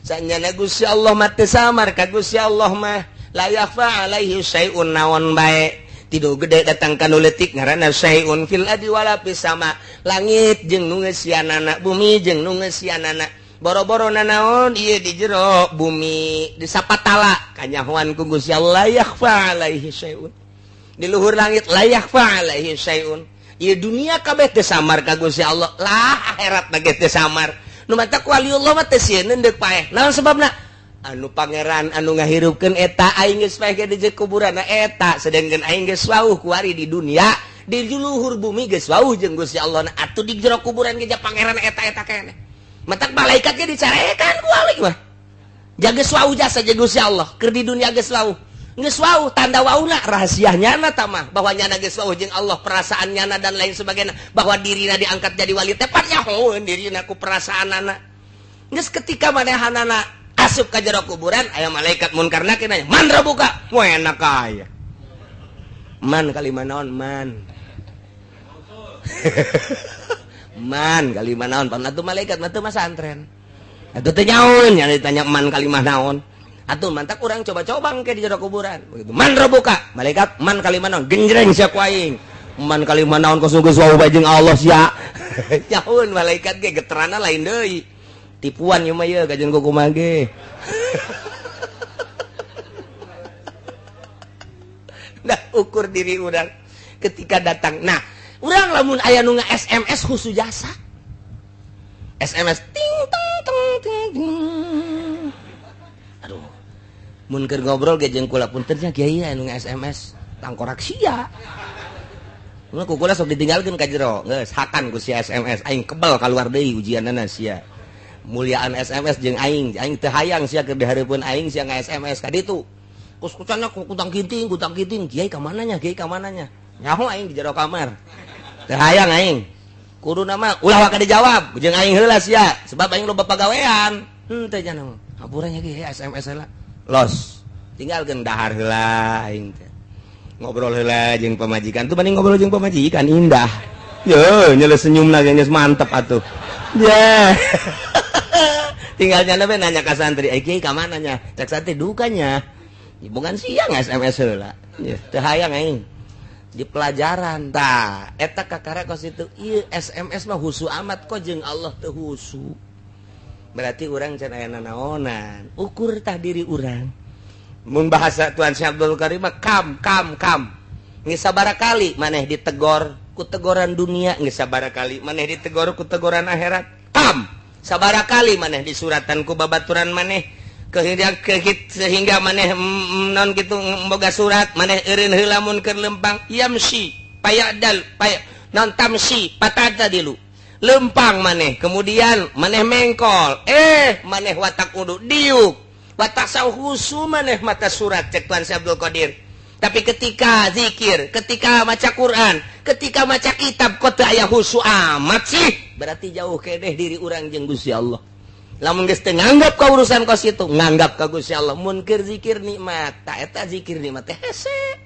Speaker 2: Sanyana Gusti Allah mah teu samar ka Gusti Allah mah la yakhfa 'alaihi syai'un naon bae. Tidur gede datang ka nu leutik ngaranna syai'un fil ardi wala fis sama. Langit jeung nu ngeusianana, bumi jeung nu ngeusianana. Boro-boro nanaon ieu di jero bumi di sapatala kanyahoan ku Gusti Allah yakhfa alaihi syai'un. Di luhur langit la yakhfa alaihi syai'un. Ieu dunia kabeh teu samar ka Gusti Allah, lah akhirat mah ge teu samar. Nu matak waliullah mah teu sieun deuk paeh. Naon sebabna? Anu pangeran anu ngahirupkeun eta aing geus paeh ge di kuburanna eta, sedengkeun aing geus wauh kuari di dunia, di luhur bumi geus wauh jeung Gusti Allah. Atuh di jero kuburan ge pangeran eta-eta keneh. Matak malaikat ge dicarekan ku wali mah. Jaga wauh jasa jeung Gusti Allah, keur di dunia geus wauh. Geus wauh tanda wauhna rahasia nyana tah mah bahwa nyana geus wauh jeung Allah, perasaan nyana dan lain sebagainya, bahwa dirina diangkat jadi wali teh pan nyahoeun dirina ku perasaanana. Geus ketika manehanana asup ka jero kuburan aya malaikat munkar nakir nanya, "Man rabbuka?" Wah enak aya. Man kalimah naon man? Man kalimah naon pan atuh malaikat mah teu masantren. Atuh teu nyaun nya ditanya man kalimah naon. Atuh mantak urang coba-coba engke di jero kuburan. Begitu. Man rabbuka? Malaikat man kalimah naon? Genjreng sia ku aing. Man kalimah naon kos geus wauh bae jeung Allah sia. Nyaun malaikat ge geterana lain deui. Tipuan ieu mah ieu kajeun kumaha ge. Nah ukur diri urang ketika datang. Nah urang lamun aya nu nge-SMS khusus jasa. SMS ting teng teng ting ting. Aduh. Mun keur ngobrol ge jeung kula punten nya kiai anu nge-SMS tangkorak sia. Mun ku kula sok ditinggalkeun ka jero, geus hakan ku sia SMS aing kebel kaluar deui ujianana sia. Muliaan SMS jeung aing, aing teu hayang sia keur dihareupeun aing sia nge-SMS ka ditu. Kus kucana kutang kiting, kiai ka mananya, kiai ka mananya. Nyaho aing di jero kamar. Teu hayang aing. Kudu nama ulah waka dijawab jeung aing heula sia, sebab aing loba pagawean. Henteu nya mah. Hampura nya ge SMS heula. Los. Tinggalkeun dahar heula aing teh. Ngobrol heula jeung pamajikan tuh banding ngobrol jeung pamajikan indah. Yo, nyele senyumna geus mantep atuh. Ya. Tinggal nyana we nanya ka santri, "Eh kiai ka mana nya?" Cek santri dukanya. Bukan siang SMS heula. Teu hayang aing. Di pelajaran tah eta kakara kos itu ieu SMS mah husu amat kok jeung Allah teu husu. Berarti urang can aya nanaonan. Ukur tah diri urang. Mun bahasa Tuan Syekh Abdul Karim mah kam kam kam. Geus sabaraha kali maneh ditegor ku tegoran dunia, geus sabaraha kali maneh ditegor ku tegoran akhirat. Kam. Sabaraha kali maneh disuratan ku babaturan maneh sehingga maneh non gitu boga surat maneh eureun heula mun keur lempang yamsi payadal pay non tamsi patata dilu lempang maneh kemudian maneh mengkol maneh watak udu diuk watak sauhusu maneh mata surat cek Tuan Syekh Abdul Qadir. Tapi ketika zikir, ketika maca Quran, ketika maca kitab kok teu aya husu amat sih, berarti jauh keneh diri urang jeung Gusti Allah. Lamun geus teu nganggap ka urusan kos itu, nganggap ka Gusti Allah. Mun keur zikir nikmat, ta eta zikir nikmat teh hese.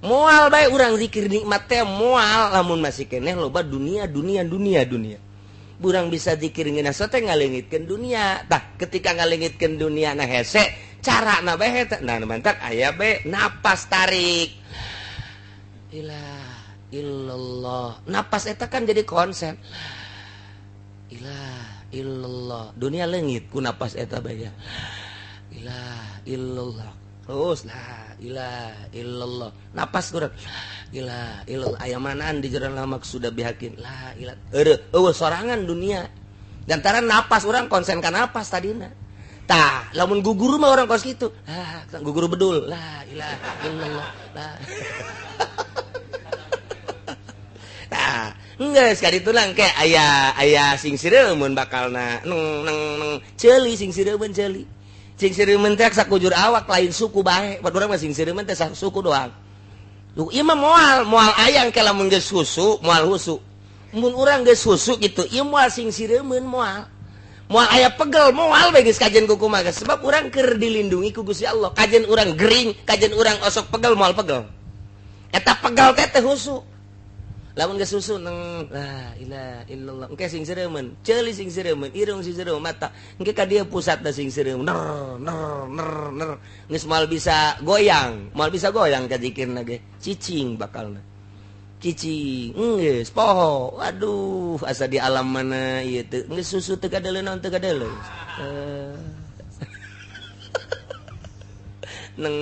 Speaker 2: Moal bae urang zikir nikmat teh moal lamun masih keneh loba dunia dunia dunia dunia. Urang bisa zikir ngeunah sote ngaleungitkeun dunia. Tah ketika ngaleungitkeun dunia na hese, carana bae eta. Nah mantak aya bae napas tarik. Ilah illallah. Napas eta kan jadi konsen. Ilah illallah, dunia leungit ku napas eta bae. Ilah illallah. Terus la ilaha illallah. Napas kurang. Ilah illallah. Aya manaan di jero lamak sudah bihakin. La ilah. Eueuh, eueuh sorangan dunia. Lantaran napas urang konsen ka napas tadina. Tah, lamun gugur mah urang kos kitu. Ah, gugur bedul. La ilaha illallah. La. Tah, geus kaditu lah engke aya aya sing sireumeun bakalna. Neng neng neng ceuli sing sireumeun ceuli. Sing sireumeun teh sakujur awak lain suku bae. Bad urang mah sing sireumeun teh suku doang. Lu ieu mah moal moal aya engke lamun geus husu, moal husu. Mun urang geus husu kitu, ieu moal sing sireumeun moal. Moal aya pegel moal bae geus kajen ku kumaha sebab urang keur dilindungi ku Gusti Allah. Kajen urang gering, kajen urang osok pegel moal pegel. Eta pegel teh teh husu. Lamun geus susu neng la ilaha illallah engke sing sireumeun ceuli sing sireumeun irung sing sireumeun mata engke ka dieu pusatna sing sireumeun ner ner ner ner geus moal bisa goyang ka zikirna ge cicing bakalna cicing geus poho aduh asa di alam mana ieu teh geus susu teu kadeuleu naon teu kadeuleu neng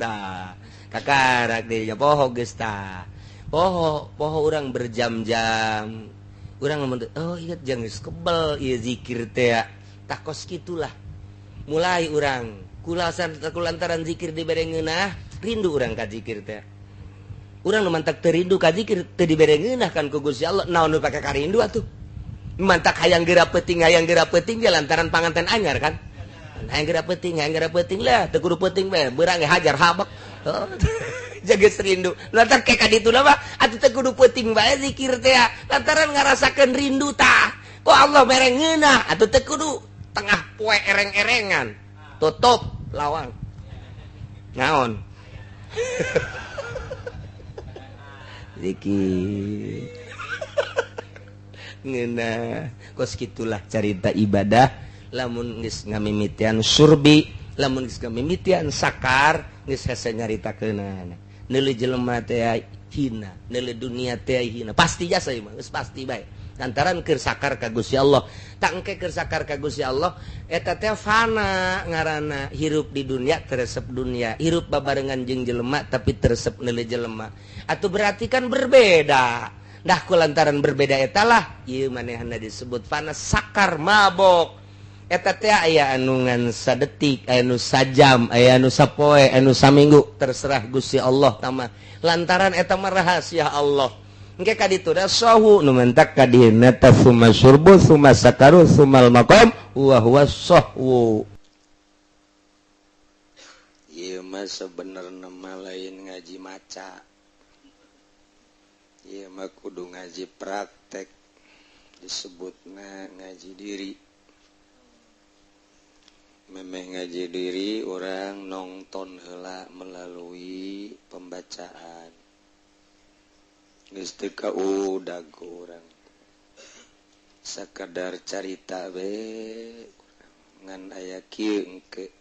Speaker 2: da kakarak deui poho geus tah. Poho, poho urang berjam-jam. Urang ngomong, oh ingat jangan kebel ieu zikir teh. Tah kos kitulah. Mulai urang kulasan kulantaran zikir dibere ngeunah, rindu urang ka zikir teh. Urang nu mantak teu rindu ka zikir teu dibere ngeunah kan ku Gusti Allah. Naon nu pake karindu atuh. Mantak hayang geura peuting ge lantaran panganten anyar kan. Hayang geura peuting lah, teu kudu peuting bae, beurang ge hajar habek. Oh. Jaga rindu lantar kayak kaditu lah mah atuh teu kudu peuting bae zikir teh lantaran ngarasakeun rindu tah kok Allah mere ngeunah atuh teu kudu tengah poe ereng-erengan tutup lawang naon zikir ngeunah kos kitulah carita ibadah lamun geus ngamimitian surbi lamun geus ngamimitian sakar geus hese nyaritakeunana neuleuh jelema teh hina, neuleuh dunia teh hina. Pasti jasa ieu mah, geus pasti bae. Lantaran keur sakar ka Gusti Allah. Tak engke keur sakar ka Gusti Allah, eta teh fana ngaranna, hirup di dunia teresep dunia, hirup babarengan jeung jelema tapi teresep neuleuh jelema. Atuh berarti kan berbeda. Dah ku lantaran berbeda eta lah ieu manehna disebut fana sakar mabok. Eta teh aya anu ngan sadetik, aya anu sajam, aya anu sapoe, anu saminggu, terserah Gusti Allah tama. Lantaran eta mah rahasia Allah. Engke ka ditu da sahu nu mentak ka dieuna ta summa syurbu summa sakaru sumal maqam wa huwa sahwu.
Speaker 1: Ieu mah sebenarna mah lain ngaji maca. Ieu mah kudu ngaji praktek disebutna ngaji diri. Memeh ngaji diri orang nonton heula melalui pembacaan. Geus teu kaudag urang. Sakadar carita we ngan aya kieu engke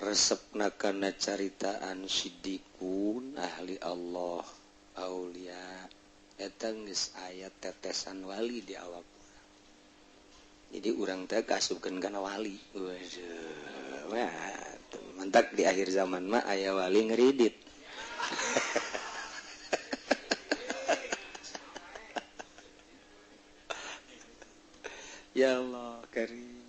Speaker 1: resepna kana caritaan siddiqun ahli Allah aulia eta geus aya tetesan wali di awak. Jadi urang teh kasupkeun kana wali. Waduh, wah, mantak di akhir zaman mah aya wali ngeridit. Ya Allah, karim.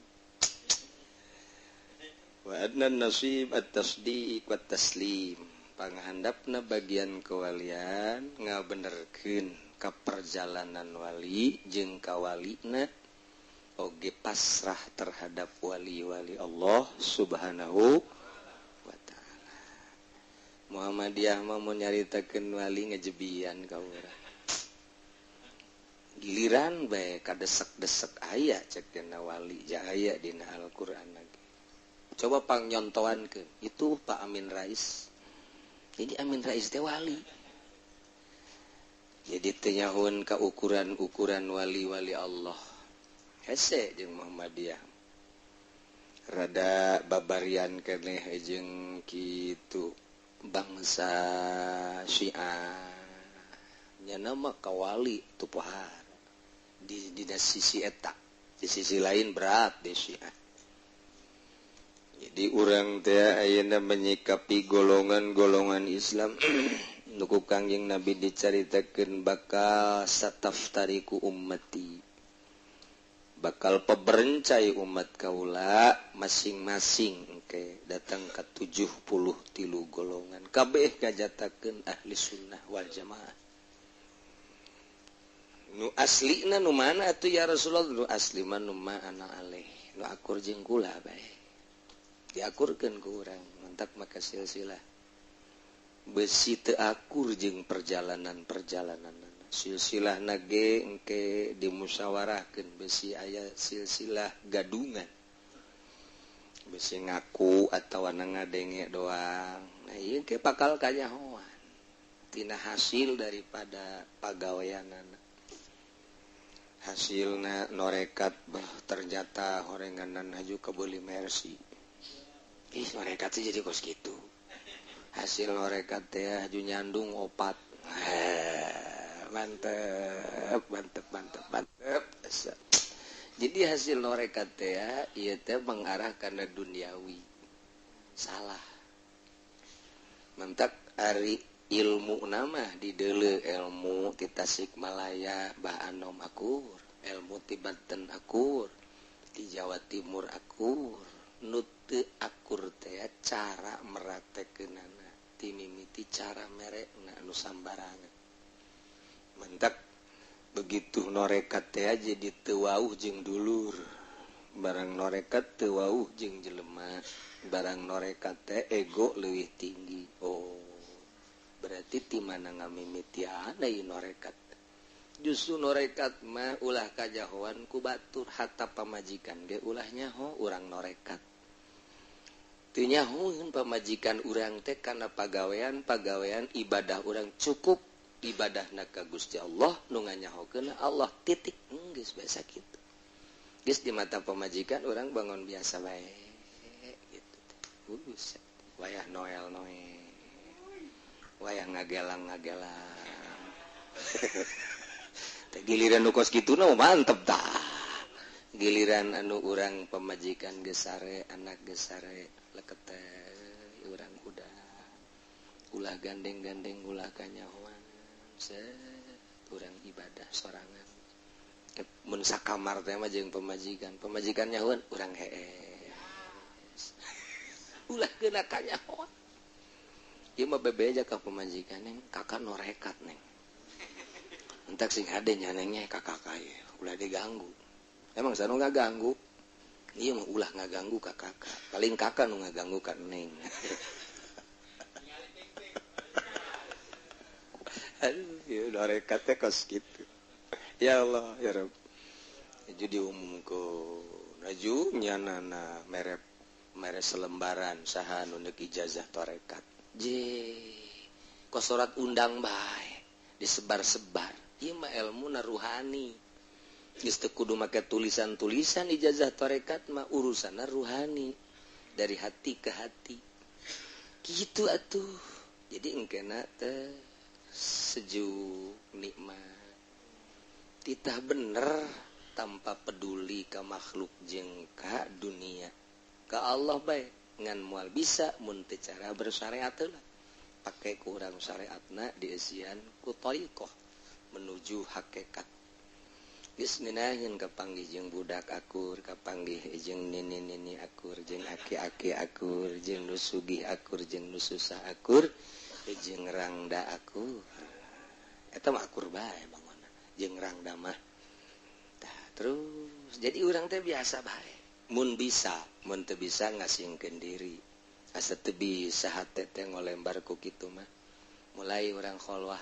Speaker 1: Wa adna nasib at-tasdiq wa taslim. Panghandapna bagian kewalian ngabenerkeun ka perjalanan wali jeung kawalina oge pasrah terhadap wali-wali Allah Subhanahu wa ta'ala. Muhammadiyah mah mun nyaritakeun wali ngejebian ka urang. Giliran bae kadesek-desek aya cek dina wali jaya dina Al-Qur'an lagi. Coba pangnyontoankeun itu Pak Amin Rais. Jadi Amin Rais teh wali. Jadi teu nyahoeun ka ukuran-ukuran wali-wali Allah. Hese jeung Muhammadiyah rada babarian keneh jeung kitu bangsa Syiah nya nama kawali tu pohara di sisi eta, di sisi lain berat di Syiah. Jadi urang teh ayeuna menyikapi golongan-golongan Islam nu ku Kangjeng Nabi dicaritakeun bakal sataftariku ummati, bakal peberencai umat kaula masing-masing engke datang ke 73 golongan kabeh ngajatakeun ahli sunnah wal jamaah. Nu aslina nu mana atuh ya Rasulullah? Nu asli mah nu ma ana aleh, nu akur jeung kula bae. Diakurkeun ku urang, mantak maka silsilah besi teu akur jeung perjalanan-perjalanan. Silsilah nage engke dimusyawarahkeun besi aya silsilah gadungan. Besi ngaku atawa ngadenge doang. Nah ieu ke bakal kanyahoan tina hasil daripada pagaweanana. Hasilna norekat bah ternyata horenganan haju kebeuli Mercy. Ih norekat sih jadi kos kitu. Hasil norekat teh haju nyandung opat. Mantep, mantep, mantep, mantep. Jadi hasil norekat teh ieu teh mengarah kana duniawi. Salah. Mentak ari ilmu nama dideuleu ilmu ti Tasikmalaya Bah Anom akur, ilmu ti Banten akur, ti Jawa Timur akur. Nu teu akur teh cara meratekeunana, ti mimiti cara merekna nu sambarangan. Mentak begitu norekat teh jadi teu wauh jeung dulur, barang norekat teu wauh jeung jelema, barang norekat teh ego leuwih tinggi. Oh, berarti ti mana ngamimitian ieu norekat? Justru norekat mah ulah kajahoan ku batur, hatta pamajikan ge ulah nyaho urang norekat. Teu nyahoeun pamajikan urang teh kana pagawean-pagawean ibadah urang cukup ibadahna ka Gusti Allah nu nganyahokeun Allah titik geus biasa kitu. Geus di mata pamajikan urang bangun biasa bae gitu. Buset, wayah Noel Noel. Wayah ngagelang-ngagelang. Teh giliran nu kos kitu na mantep tah. Giliran anu urang pamajikan geus sare, anak geus sare, lekete urang udah. Ulah gandeng-gandeng ulah kanyahoan. Urang ibadah sorangan. Mun sakamar teh mah jeung pamajikan, pamajikan nyahoan urang hees. Ulah keuna kanyahoan. Ieu mah bebeja ka pamajikan neng, kakak norekat neng. Entak sing hade nya nengnya kakak ieu, ulah diganggu. Emang sanu ngaganggu? Ieu mah ulah ngaganggu ka kakak. Paling kakak nu ngaganggu ka neng. Aduh, ya norekat teh kos kitu. Ya Allah, ya Rabb. Jadi diumumkeun, aju nyanana mere Mere selembaran saha nu neuk ijazah tarekat. Je kosorat undang bae disebar-sebar. Ieu mah elmuna ruhani. Geus teu kudu make tulisan-tulisan ijazah tarekat mah urusanna ruhani dari hati ke hati. Gitu atuh. Jadi engkena teh sejuk nikmat. Titah bener tanpa peduli ka makhluk jeung ka dunia. Ka Allah bae ngan moal bisa mun teu cara bersyariat lah. Pake ku urang syariatna dieusian ku thariqah menuju hakikat. Geus ngeunaheun kapanggih jeung budak akur, kapanggih jeung nini-nini akur, jeung aki-aki akur, jeung nu sugih akur, jeung nu susah akur, jeung rangda akur. Eta mah akur bae bangunna, jeung rangda mah. Tah terus jadi urang teh biasa bae. Mun bisa, mun teu bisa ngasingkeun diri. Asa teu bisa hate teh ngolembar ku kitu mah. Mulai urang kholwah.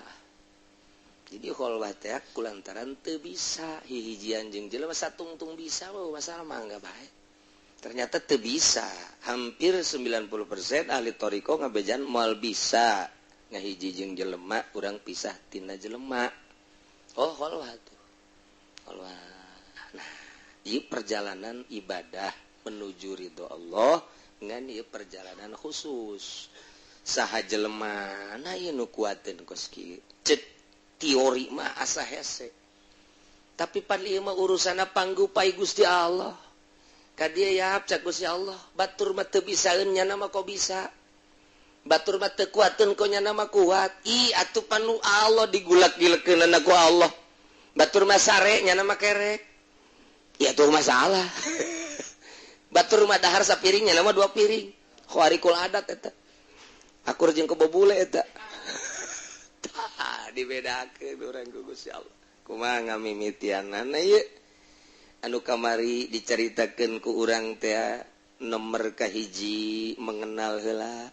Speaker 1: Jadi kholwah teh kulantaran teu bisa hihijian jeung jelema satungtung bisa mah masalah mah enggak bae. Ternyata teu bisa. Hampir 90% ahli thariqah ngabejan moal bisa ngahiji jeung jelema urang pisah tina jelema. Oh kholwah tuh. Kholwah. Nah, ieu perjalanan ibadah menuju ridho Allah ngan ieu perjalanan khusus. Saha jelema na ieu nu kuateun kos kieu. Cek teori mah asa hese. Tapi pan ieu mah urusanna panggupai Gusti Allah. Ka dieu yap cak Gusti Allah, batur mah teu bisaeun nyana mah kok bisa. Batur mah teu kuateun kok nyana mah kuat. Ih atuh pan nu Allah digulak-gilekeunana ku Allah. Batur mah sare nyana mah kerek. Ya tuh masalah. Batur mah dahar sapiring nyana mah 2 piring. Khawarikul adat eta. Akur jeung kebobule eta. Dibedakeun urang ku Gusti Allah. Kumaha ngamimitianana ieu? Anu kamari dicaritakeun ku urang teh nomor kahiji mengenal heula.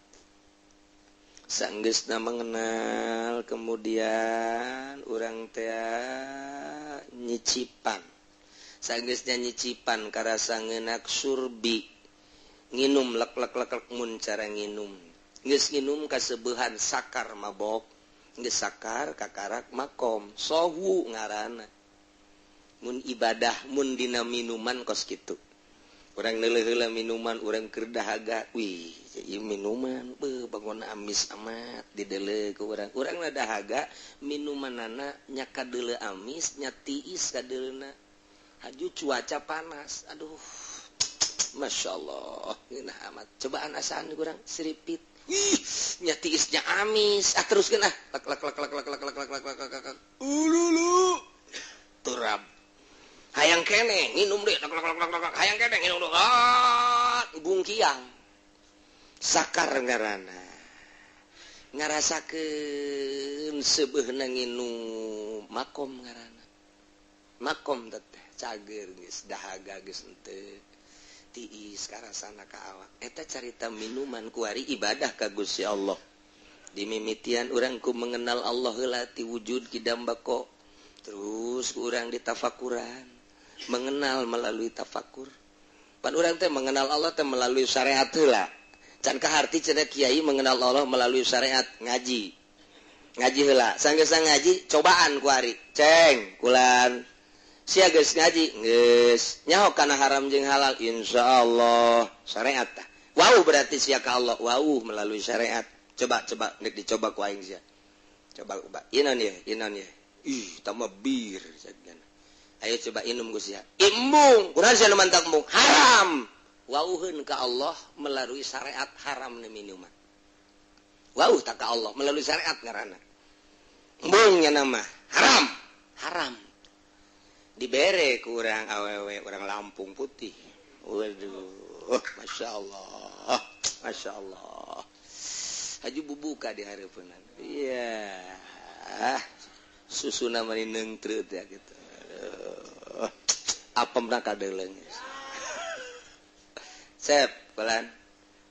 Speaker 1: Sanggeusna mengenal kemudian urang teh nyicipan. Sanggeusna nyicipan karasa ngeunak surbi. Nginum lek-lek-lek mun cara nginum. Geus nginum kaseubehan sakar mabok. Geus sakar kakarak makom sohu ngaranna. Mun ibadah mun dina minuman kos kitu. Urang neuleuh heula minuman urang keur dahaga. Wih, ieu minuman beuh bangun amis amat dideuleu ku urang. Urang na dahaga minumanana nya kadeuleu amis nya tiis kadeuleuna. Haju cuaca panas. Aduh. Masya Allah, ngeunah amat. Cobaan asaan urang siripit. Ih, nya tiisnya amis. Ah teruskeun ah. Lek lek lek lek lek lek lek lek lek lek lek. Ululu. Turab. Hayang keneh nginum deui. Lek lek lek lek. Hayang keneh nginum deui. Ah, bungkiang. Sakar ngaranna. Ngarasakeun seubeuhna nginum makom ngaranna. Makom teh cager geus dahaga geus henteu. Tiis karasana ka awak. Eta carita minuman kuari ibadah ka Gusti Allah. Dimimitian urang ku mengenal Allah heula ti wujud kidam bako. Terus urang ditafakuran, mengenal melalui tafakur. Pan urang teh mengenal Allah teh melalui syariat heula. Can kaharti cenah kiai mengenal Allah melalui syariat ngaji. Ngaji heula, sanggeus ngaji cobaan kuari. Ceng, kulan. Sia geus ngaji geus nyaho kana haram jeung halal insyaallah syariat tah. Wau berarti sia ka Allah wau melalui syariat. Coba coba nek dicoba ku aing sia. Coba coba inon ye inon ye. Ih tambah bir sagana. Ayo coba inum ku sia. Imbung kurang sia nu mantak embung haram. Wauheun ka Allah melalui syariat haram nu minuman. Wau tak ka Allah melalui syariat ngaranna. Embung nya nama haram. Haram. Dibere ku urang awewe urang Lampung putih. Waduh, Masya Allah, Masya Allah. Haju bubuka di hareupeunna. Iya. Susuna mani neungtreut ya gitu. Aduh. Apemna kadeuleung. Sep, pelan.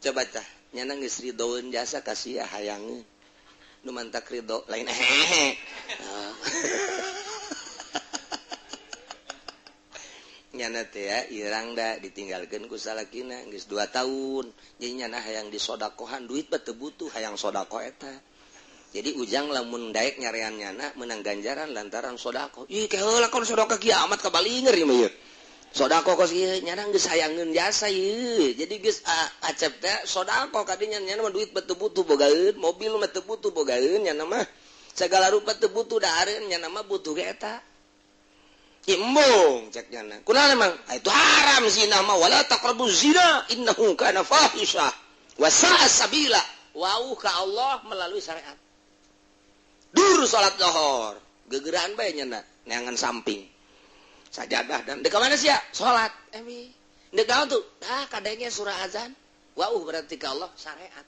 Speaker 1: Coba tah, nyana geus ridoeun jasa ka sia hayangeun. Nu mantak ridho lain hehe. Nyana teh ya irang da ditinggalkeun ku salakina geus 2 tahun. Jadi nyana hayang disodakohan, duit mah teu butuh, hayang sodakoh eta. Jadi Ujang lamun daek nyarean nyana menang ganjaran lantaran sodakoh. Ih, ke heula kon sodakoh kiamat kabalinger ieu mah ieu. Sodakoh kos ieu nyana geus hayangeun jasa ieu. Jadi geus Acep teh sodakoh kadinya, nyana mah duit teu butuh bogaeun, mobil mah teu butuh bogaeun, nyana mah segala rupa teu butuh dahareun, nyana mah butuh ge eta. Embung cek nyana. Kunaon emang? Ah, itu haram zina mah, wala taqrabu zina innahu kana fahisyah wa sa'a sabila. Wau ka Allah melalui syariat. Dur salat zuhur, gegeraan bae nyana neangan samping. Sajadah dan dek mana sia? Salat. Emi. Dek naon tuh? Ah, kadenge surah azan. Wau berarti ka Allah syariat.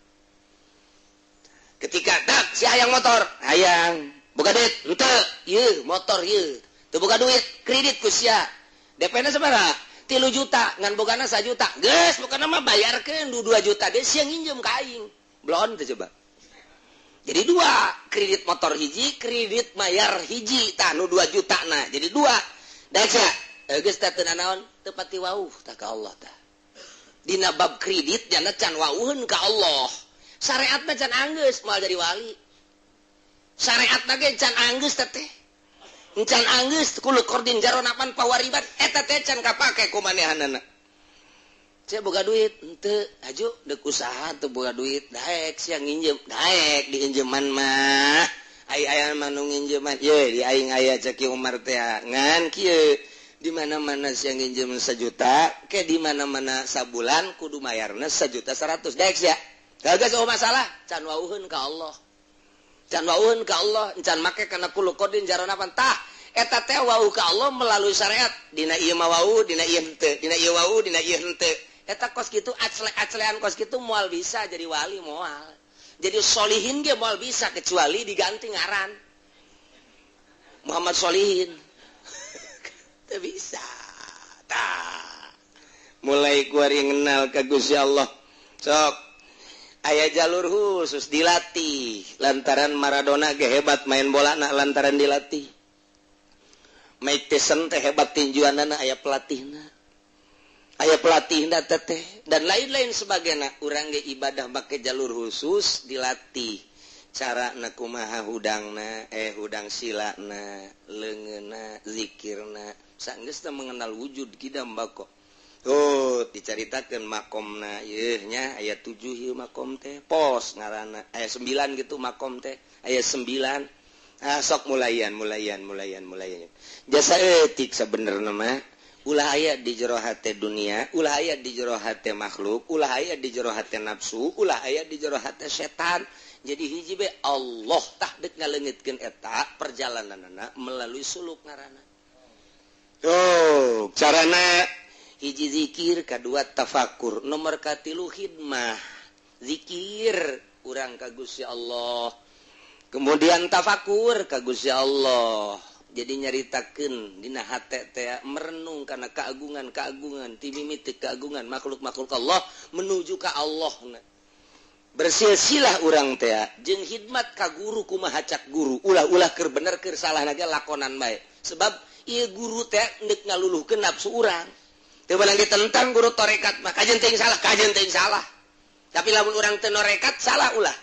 Speaker 1: Ketika dak si hayang motor, hayang. Boga duit, henteu. Ieu motor ieu. Teu boga duit, kredit ku sia. DP-na sabaraha? 3 juta, ngan bogana 1 juta. Geus, pokona mah bayarkeun 2 juta deui sia nginjem ka aing. Belon teh coba. Jadi dua, kredit motor hiji, kredit mayar hiji, tah nu 2 juta na. Jadi dua. Daek sia, geus teh teu nanaon, teu pati wauh tah ka Allah tah. Dina bab kredit jana can wauheun ka Allah. Syariatna can anggeus moal jadi wali. Syariatna ge can anggeus teh teh. Can anggeus kullu qardin jaronapan pawariban eta teh can kapake ku manehanana. Sia boga duit henteu, aju deuk usaha teu boga duit, daek sia nginjem, daek diinjeman mah. Ai aya mah nu nginjeman, ye di aing aya cek Umar teh ngan kieu. Di mana-mana sia nginjem 1 juta, ke di mana-mana sabulan kudu mayarna 1.100.000. Daek sia. Geus eueuh masalah, can wauheun ka Allah. Can wauheun ka Allah, can make kana kullu qardin jaronapan tah. Eta teh wau ka Allah melalui syariat. Dina ieu mah wau, dina ieu henteu, dina ieu wau, dina ieu henteu. Eta kos kitu acle-aclean kos kitu moal bisa jadi wali moal. Jadi solihin ge moal bisa kecuali diganti ngaran. Muhammad Solihin. Teu bisa. Tah. Mulai kuari ngenal ka Gusti Allah. Sok aya jalur khusus dilatih lantaran Maradona ge hebat main bola na lantaran dilatih. Mike Tyson teh hebat tinjuanana aya pelatihna. Aya pelatihna teh dan lain-lain sebagainya. Urang ge ibadah make jalur khusus dilatih. Cara na kumaha hudangna, hudang silana, leungeunna, zikirna. Sanggeus teh mengenal wujud kidam bako. Oh, dicaritakeun makomna yeuh nya aya 7 ieu makom teh. Pos ngaranna aya 9 gitu makom teh. Aya 9. Ah sok mulayan mulayan mulayan mulayan. Jasa etik sabenerna mah. Ulah aya di jero hate dunia, ulah aya di jero hate makhluk, ulah aya di jero hate nafsu, ulah aya di jero hate setan. Jadi hiji be Allah tah deuk ngaleungitkeun eta perjalananana melalui suluk ngaranna. Oh, carana hiji zikir, kadua tafakur, nomor katilu khidmah. Zikir urang ka Gusti Allah. Kemudian tafakur ka Gusti Allah. Jadi nyaritakeun dina hate teh merenung kana keagungan-keagungan ti mimiti keagungan makhluk-makhluk Allah menuju ka Allah. Bersilsilah urang teh jeung khidmat ka guru kumaha cak guru, ulah-ulah keur bener keur salah ge lakonan bae. Sebab ieu guru teh deuk ngaluluhkeun nafsu urang. Teu meunang ditentang guru tarekat mah kajen teuing salah, kajen teuing salah. Tapi lamun urang teu norekat salah ulah.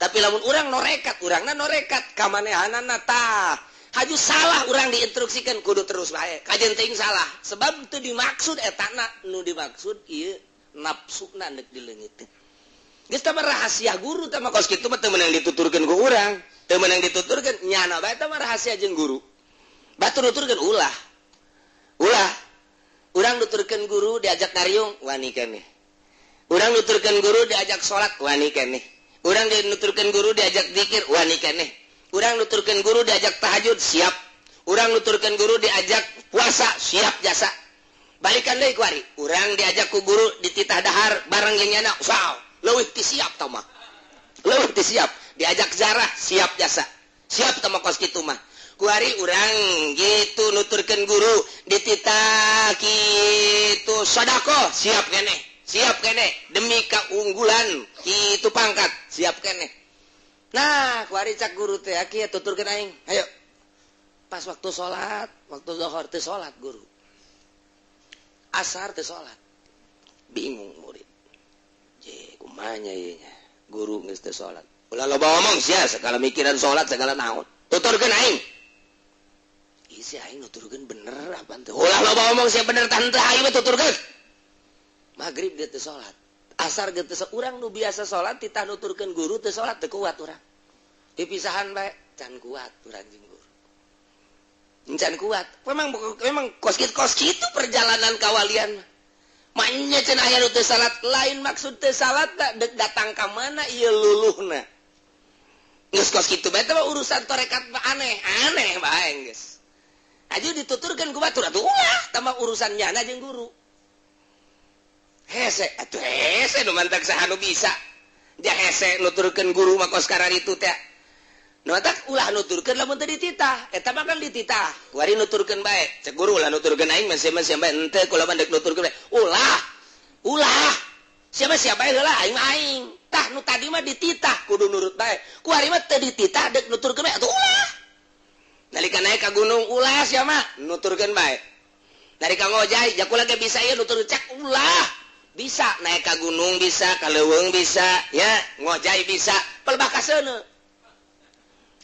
Speaker 1: Tapi lamun urang norekat, urangna norekat kamanehanana tah. Haju salah urang diinstruksikan kudu terus bae. Kajen teuing salah. Sebab teu dimaksud etana nu dimaksud ieu nafsuna deuk dileungiteun. Geus tah rahasia guru tah mah kos kitu mah teu meunang dituturkeun ku urang. Teu meunang dituturkeun nyana bae tah mah rahasia jeung guru. Batur nuturkeun ulah. Ulah. Urang nuturkeun guru diajak ngariung wani keneh. Urang nuturkeun guru diajak salat wani keneh. Urang nuturkeun guru diajak zikir wani keneh. Urang nuturkeun guru diajak tahajud siap. Urang nuturkeun guru diajak puasa siap jasa. Balikan deui kuari. Urang diajak ku guru dititah dahar bareng jeung nyana saw. Leuwih ti siap tah mah. Leuwih ti siap. Diajak zarah siap jasa. Siap tah mah kos kitu mah. Kuari urang gitu nuturkeun guru dititah kitu sedekah siap keneh. Siap keneh demi keunggulan kitu pangkat siap keneh. Nah, kuari cak guru teh kieu tuturkeun aing. Hayo. Pas waktu salat, waktu zuhur teh salat guru. Asar teu salat. Bingung murid. Je kumaha nya ieu nya? Guru geus teu salat. Ulah loba omong sia, segala mikiran salat segala naon. Tuturkeun aing. Ih si aing nuturkeun bener apa teu? Ulah loba omong sia, bener tah henteu aing mah tuturkeun. Maghrib dia teu salat. Asar ge teu. Urang nu biasa salat titah nuturkeun guru teu salat, teu kuat urang. Dipisahan bae can kuat urang jeung guru. Can kuat. Memang memang kos kitu, kos kitu perjalanan kawalian. Maknya cenah aya nu teu salat, lain maksud teu salat da dek datang ka mana ieu luluhna. Geus kos kitu bae teh urusan tarekat mah aneh, aneh bae geus. Aju dituturkeun ku batur atuh ulah tambah urusan nyana jeung guru. Hese atuh, hese nu mantak saha nu bisa. Dia hese nuturkeun guru mah kos itu teh. Nu mantak ulah nuturkeun lamun teu dititah. Eta mah kan dititah. Kuari nuturkeun bae. Cek guru ulah nuturkeun aing mah sia bae, henteu kula mah deuk nuturkeun bae. Ulah. Ulah. Siapa siapa heula, aing mah aing. Tah nu tadi mah dititah kudu nurut bae. Kuari mah teu dititah deuk nuturkeun bae atuh ulah. Nalika naik ka gunung, ulah sia mah nuturkeun bae. Nalika ngojay, jakula ge bisa ieu nutur, cek ulah. Bisa naik ka gunung, bisa ka leuweung, bisa ya ngojay, bisa pelbah kaseuneu.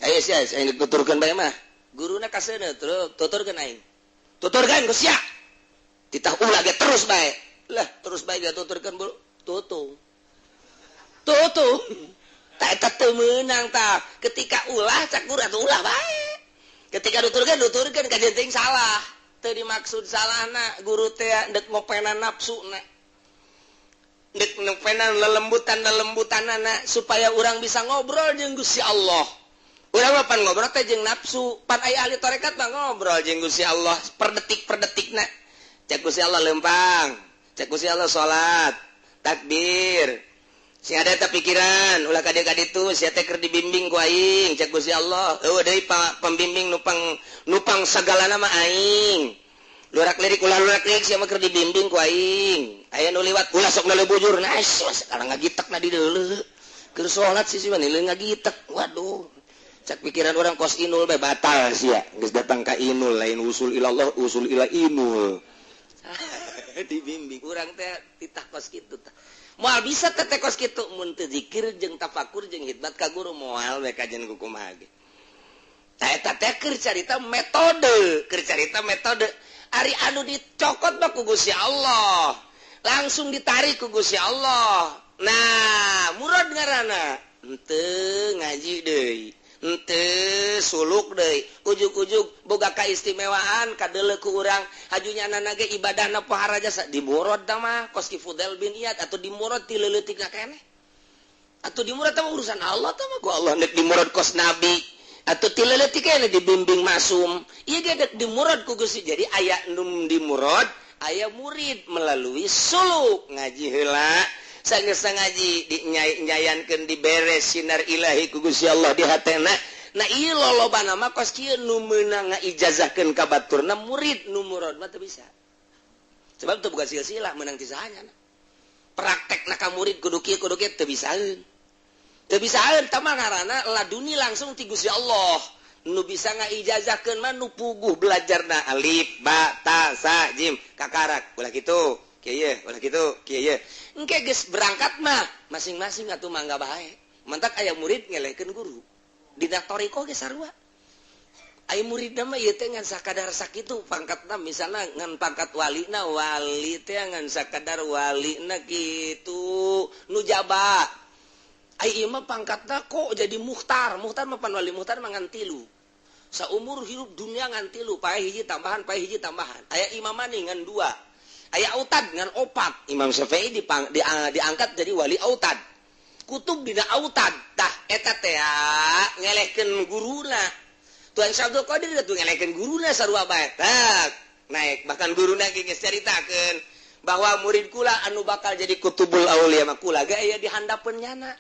Speaker 1: Ayo sia, aing tuturkeun bae mah. Guruna kaseuneu terus tuturkeun aing. Tuturkeun ku sia. Titah ulah ge terus bae. Lah terus bae ge tuturkeun buru. Tutung. Tutung. Tak eta teu meunang tah. Ketika ulah cak guru atuh ulah bae. Ketika nuturkeun, nuturkeun kajeun teuing salah. Teu dimaksud salahna guru teh deuk ngopenan nafsuna. Dek ngopenan lelembutan-lelembutanana supaya orang bisa ngobrol jeung Gusti Allah. Urang mah pan ngobrol teh jeung nafsu, pan aya ahli tarekat mah ngobrol jeung Gusti Allah per detik per detikna. Cek Gusti Allah lempang, cek Gusti Allah salat, takbir. Sing ada eta pikiran, ulah ka dieu ka ditu, sia teh keur dibimbing ku aing, cek Gusti Allah. Eueuh deui pembimbing nupang nupang sagalana mah aing. Lurak lirik ulah lurak lirik, sia mah keur dibimbing ku aing. Aya nu liwat ulah sok noleh bujur. Nah, sekarang ngagitek na di deuleu. Keur salat sih mah ngagitek. Waduh. Cak pikiran orang kos inul bae batal sia. Geus datang ka inul, lain usul ilallah, usul ila inul. Dibimbing urang teh titah kos kitu tah. Moal bisa teh kos kitu mun teu zikir jeung tafakur jeung khidmat ka guru, moal we kajian ku kumaha ge. Tah eta teh keur carita metode, keur carita metode. Ari anu dicokot mah ku Gusti Allah. Langsung ditarik ku Gusti Allah. Nah, murad ngaranna. Henteu ngaji deui. Henteu suluk deui. Ujug-ujug boga kaistimewaan kadeuleu ku urang. Hajunya nana ge ibadahna pohara jasa dimurad tah mah kos ki Fudail bin Iyad atau dimurad ti leuletikna keneh. Atau dimurad tah urusan Allah tah mah, ku Allah nek dimurad kos nabi. Atau ti leuletik keneh dibimbing masum. Ieu ge dek dimurad ku Gusti. Jadi aya nu dimurad, aya murid melalui suluk ngaji heula. Sanggeus ngaji dinyayankeun, diberes sinar ilahi ku Gusti Allah di hatena. Nah, ieu lolobana mah kos kieu nu meunang ngaijazahkeun ka baturna murid, nu murad mah teu bisa. Sebab teu boga silsilah meunang ti sahanya. Praktekna ka murid kudu kieu kudu kieu teu bisaeun. Teu bisaeun tah mah ngaranna laduni langsung ti Gusti Allah. Nu bisa ngaijazahkeun mah nu puguh belajarna alif ba ta sa jim kakarak ulah kitu. Kieu ye, ulah kitu, kieu ye. Engke geus berangkat mah masing-masing atuh mangga bae. Mantak aya murid ngelehkeun guru. Dina thariqah ge sarua. Aya muridna mah ieu teh ngan sakadar sakitu pangkatna, misalna ngan pangkat walina, wali teh ngan sakadar walina kitu nu jaba. Ai ieu mah pangkatna kok jadi muhtar. Muhtar mah pan wali muhtar mah ngan tilu. Saumur hirup dunia ngan tilu, pae hiji tambahan, pae hiji tambahan. Aya imamani ngan dua. Aya autad ngan opat. Imam Syafi'i diangkat jadi wali autad. Kutub dina autad. Tah eta teh ngelehkeun guruna. Tuan Syekh Abdul Qadir tuh ngelehkeun guruna sarua bae. Tah naik bahkan guruna ge geus caritakeun bahwa murid kula anu bakal jadi kutubul aulia mah kula ge aya di handapeun nyana.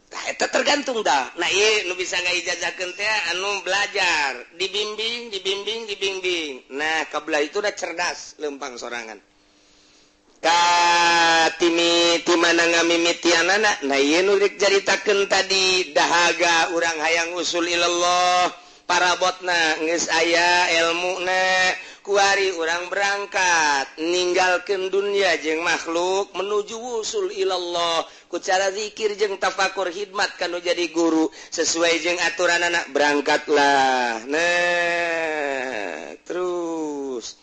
Speaker 1: Tah eta tergantung dah. Nah ieu nu bisa ngaijazahkeun teh anu belajar, dibimbing, dibimbing, dibimbing. Nah, kabelah itu udah cerdas lempang sorangan. Ka timi ti mana ngamimitianana? Nah ieu nu rek caritakeun tadi dahaga urang hayang usul ilallah, parabotna geus aya elmuna.
Speaker 2: Kuari urang berangkat ninggalkeun dunia jeung makhluk menuju wusul ilallah ku cara zikir jeung tafakur khidmat kanu jadi guru sesuai jeung aturan anak berangkatlah. Nah terus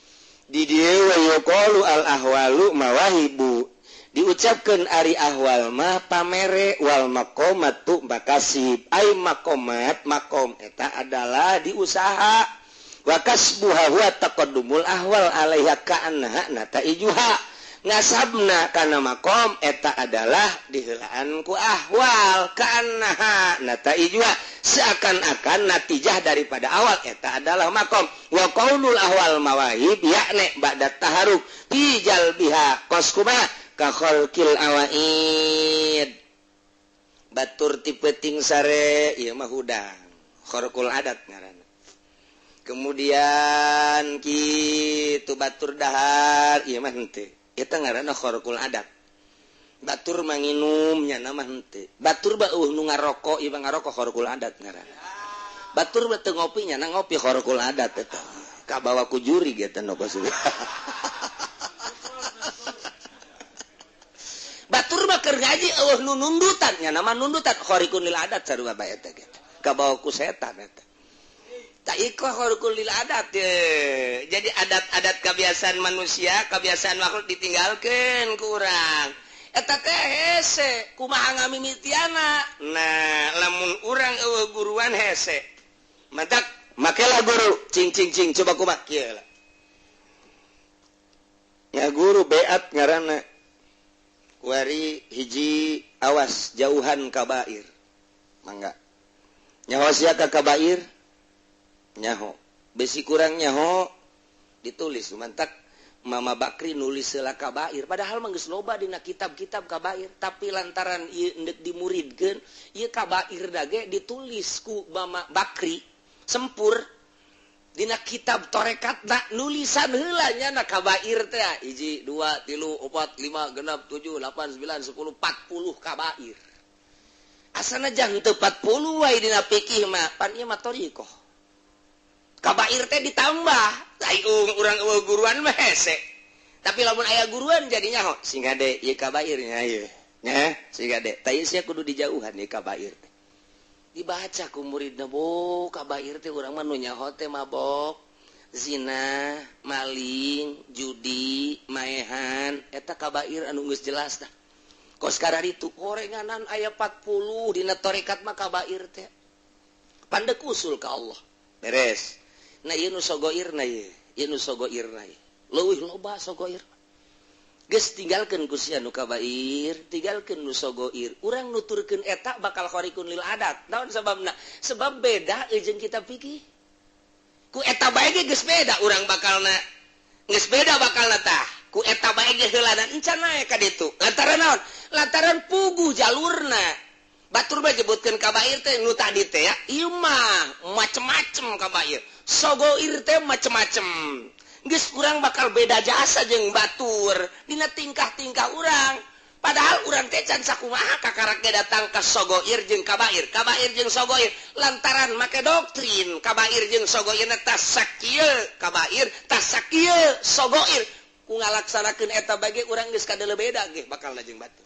Speaker 2: di dieu yuqalu al ahwalu mawahibu diucapkeun ari ahwal mah pamere wal maqamatu makasib ai maqamat maqam eta adalah diusaha wa kasbuha huwa taqaddumul ahwal alaiha ka'annaha nataijuha ngasabna kana maqam eta adalah diheulaan ku ahwal ka'annaha nataijuha seakan-akan natijah daripada awal eta adalah maqam wa qaulul ahwal mawahib yakni ba'da taharuk fi jalbiha qaskuba ka khalqil awaid batur ti peuting sare ieu mah hudang kharqul adat ngaranna. Kemudian kitu batur dahar ieu mah henteu eta ngaranna kharqul adat. Batur manginum nya mah henteu. Batur beuh nu ngarokok ieu mah ngarokok kharqul adat ngaranna. Batur mah teu ngopi nya ngopi kharqul adat eta. Kabawa ku juri ge teh nu Batur mah keur ngaji eueuh nu nundutan nya mah nundutan kharqul lil adat sarua bae eta ge. Kabawa ku setan eta. Lil adat jadi adat-adat kebiasaan manusia kebiasaan makhluk ditinggalkan kurang eta teh hese kumaha ngamimitiana. Nah lamun urang eueuh guruan hese mantak makelah guru cing cing cing coba kumaha kieu lah nya guru beat ngaranna kuari hiji awas jauhan kabair mangga nyaho sia ka kabair nyaho besi kurang nyaho ditulis mantak Mama Bakri nulis heula kabair padahal mah geus loba dina kitab-kitab kabair tapi lantaran ieu endek dimuridkeun ieu kabair dage ditulis ku Mama Bakri sempur dina kitab torekatna nulisan heula nya na kabair teh 1 2 3 4 5 6 7 8 9 10 40 kabair asana jang teu 40 wae dina fikih mah pan ieu mah thariqah kabair teh ditambah ai urang eueuh guruan mah hese tapi lamun aya guruan jadi nyaho sing gade ieu kabairnya ieu nya sing gade tah ieu sia kudu dijauhan ieu kabair teh dibaca ku muridna bo kabair teh urang mah nu nyaho teh mabok zina maling judi maehan eta kabair anu geus jelas tah kos kararitu gorenganan aya 40 dina tarekat mah kabair teh pandek usul ka Allah beres. Nah ieu nu sogoirna ieu, ieu nu sogoirna ieu. Leuwih loba sogoir. Geus tinggalkeun ku sia nu kabair, tinggalkeun nu sogoir. Urang nuturkeun eta bakal kharikun lil adat. Naon sababna? Sebab beda jeung kitab fikih. Ku eta bae ge geus beda urang bakalna. Geus beda bakalna tah. Ku eta bae ge heulana encan nae ka ditu. Lantaran naon? Lantaran puguh jalurna. Batur mah nyebutkeun kabair teh nu tadi teh ya, ieu mah macem-macem kabair. Sogoir teh macem-macem. Geus urang bakal beda jasa jeung batur dina tingkah-tingkah urang. Padahal urang teh can sakumaha kakarak ge datang ka sogoir jeung kabair, kabair jeung sogoir lantaran make doktrin kabair jeung sogoirna tasakieu kabair, tasakieu sogoir. Ku ngalaksanakeun eta bage urang geus kadeuleu beda ge bakalna jeung batur.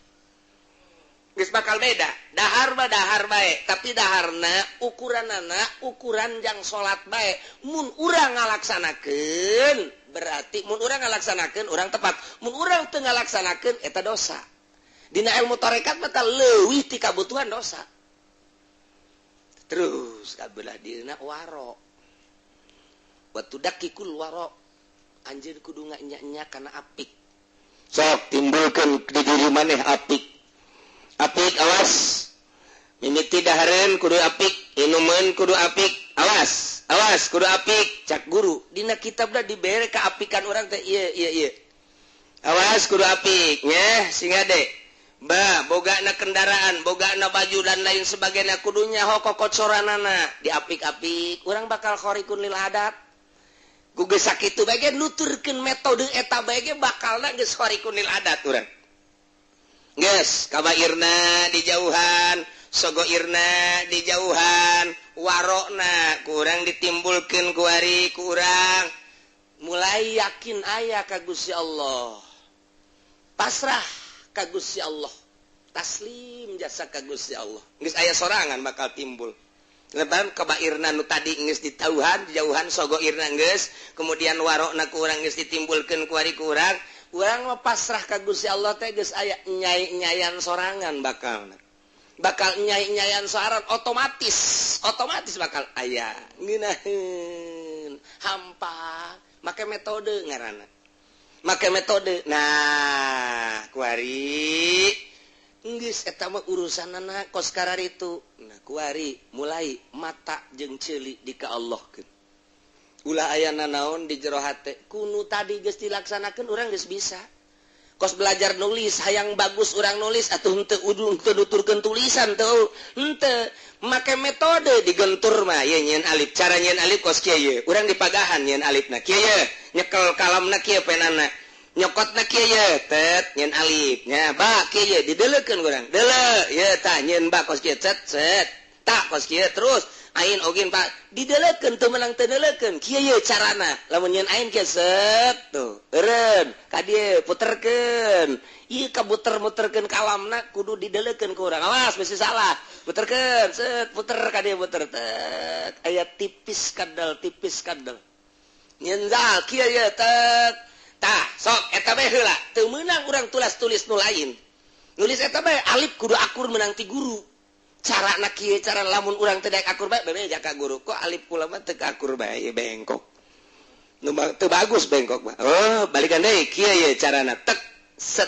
Speaker 2: Geus bakal beda. Dahar mah dahar bae, tapi daharna ukuranana ukuran jang salat bae. Mun urang ngalaksanakeun berarti mun urang ngalaksanakeun urang tepat. Mun urang teu ngalaksanakeun eta dosa. Dina ilmu tarekat mah leuwih ti kabutuhan dosa. Terus kabelah dina waro. Wa tudakikul waro. Anjeun kudu nganya-nya kana apik.
Speaker 3: Sok timbulkeun di diri maneh apik. Apik awas mimiti dahareun kudu apik, inumeun kudu apik, awas awas kudu apik cak guru dina kitabna dibere kaapikan urang teh ieu ieu ieu awas kudu apik nya sing ade ba bogana kendaraan bogana baju dan lain sebagainya kudu nyaho kokocoranana diapik-apik urang bakal kharikun lil adat ku geus sakitu bae ge nuturkeun metode eta bae ge bakalna geus kharikun lil adat urang. Geus kabairna dijauhan, sogoirna dijauhan, warokna kurang ditimbulkeun ku ari ku urang.
Speaker 1: Mulai yakin aya ka Gusti Allah, pasrah ka Gusti Allah, taslim jasa ka Gusti Allah, geus aya sorangan bakal timbul. Lebaran kabairna nu tadi geus ditauhan, dijauhan sogoirna geus, kemudian warokna ku urang geus ditimbulkeun ku ari ku urang, urang mah pasrah ka Gusti Allah teh geus aya nyai-nyayan sorangan bakalna. Bakal nyai-nyayan sorangan otomatis, otomatis bakal aya ngeunaheun hampa. Make metode ngaranna, make metode. Nah, kuari geus eta mah urusanana kos kararitu. Nah, kuari mulai mata jeung ceuli di ka Allahkeun. Ulah aya nanaon di jero hate, kunu tadi geus dilaksanakeun urang geus bisa. Kos belajar nulis hayang bagus urang nulis atuh henteu udung teu nuturkeun tulisan teu henteu, make metode digentur mah ye nyieun alif, cara nyieun alif kos kieu ye, urang dipagahan nyieun alifna kieu ye, nyekel kalamna kieu penana, nyokotna kieu ye, tet nyieun alif nya, ba kieu ye dideulekeun urang, deuleu ye tah nyieun ba kos kieu cet cet, tak kos kieu terus ain ogin pak dideulekeun teu meunang teu deuleukeun kieu ye carana, lamun nyieun ain kieu set tuh eureun ka dieu puterkeun ieu kabuter-muterkeun kalamna kudu dideulekeun ku urang, awas bisi salah, puterkeun set puter ka dieu puter tek aya tipis kadel nyieun zal kieu ye tek tah sok eta bae heula teu meunang urang tulis-tulis nu lain, nulis eta bae alif kudu akur meunang ti guru. Cara na kieu cara lamun urang teu daek akur bae bebeja ka guru, kok alif kula mah teu akur bae bengkok nu teu bagus bengkok mah, oh balikan deui kieu ye carana tek set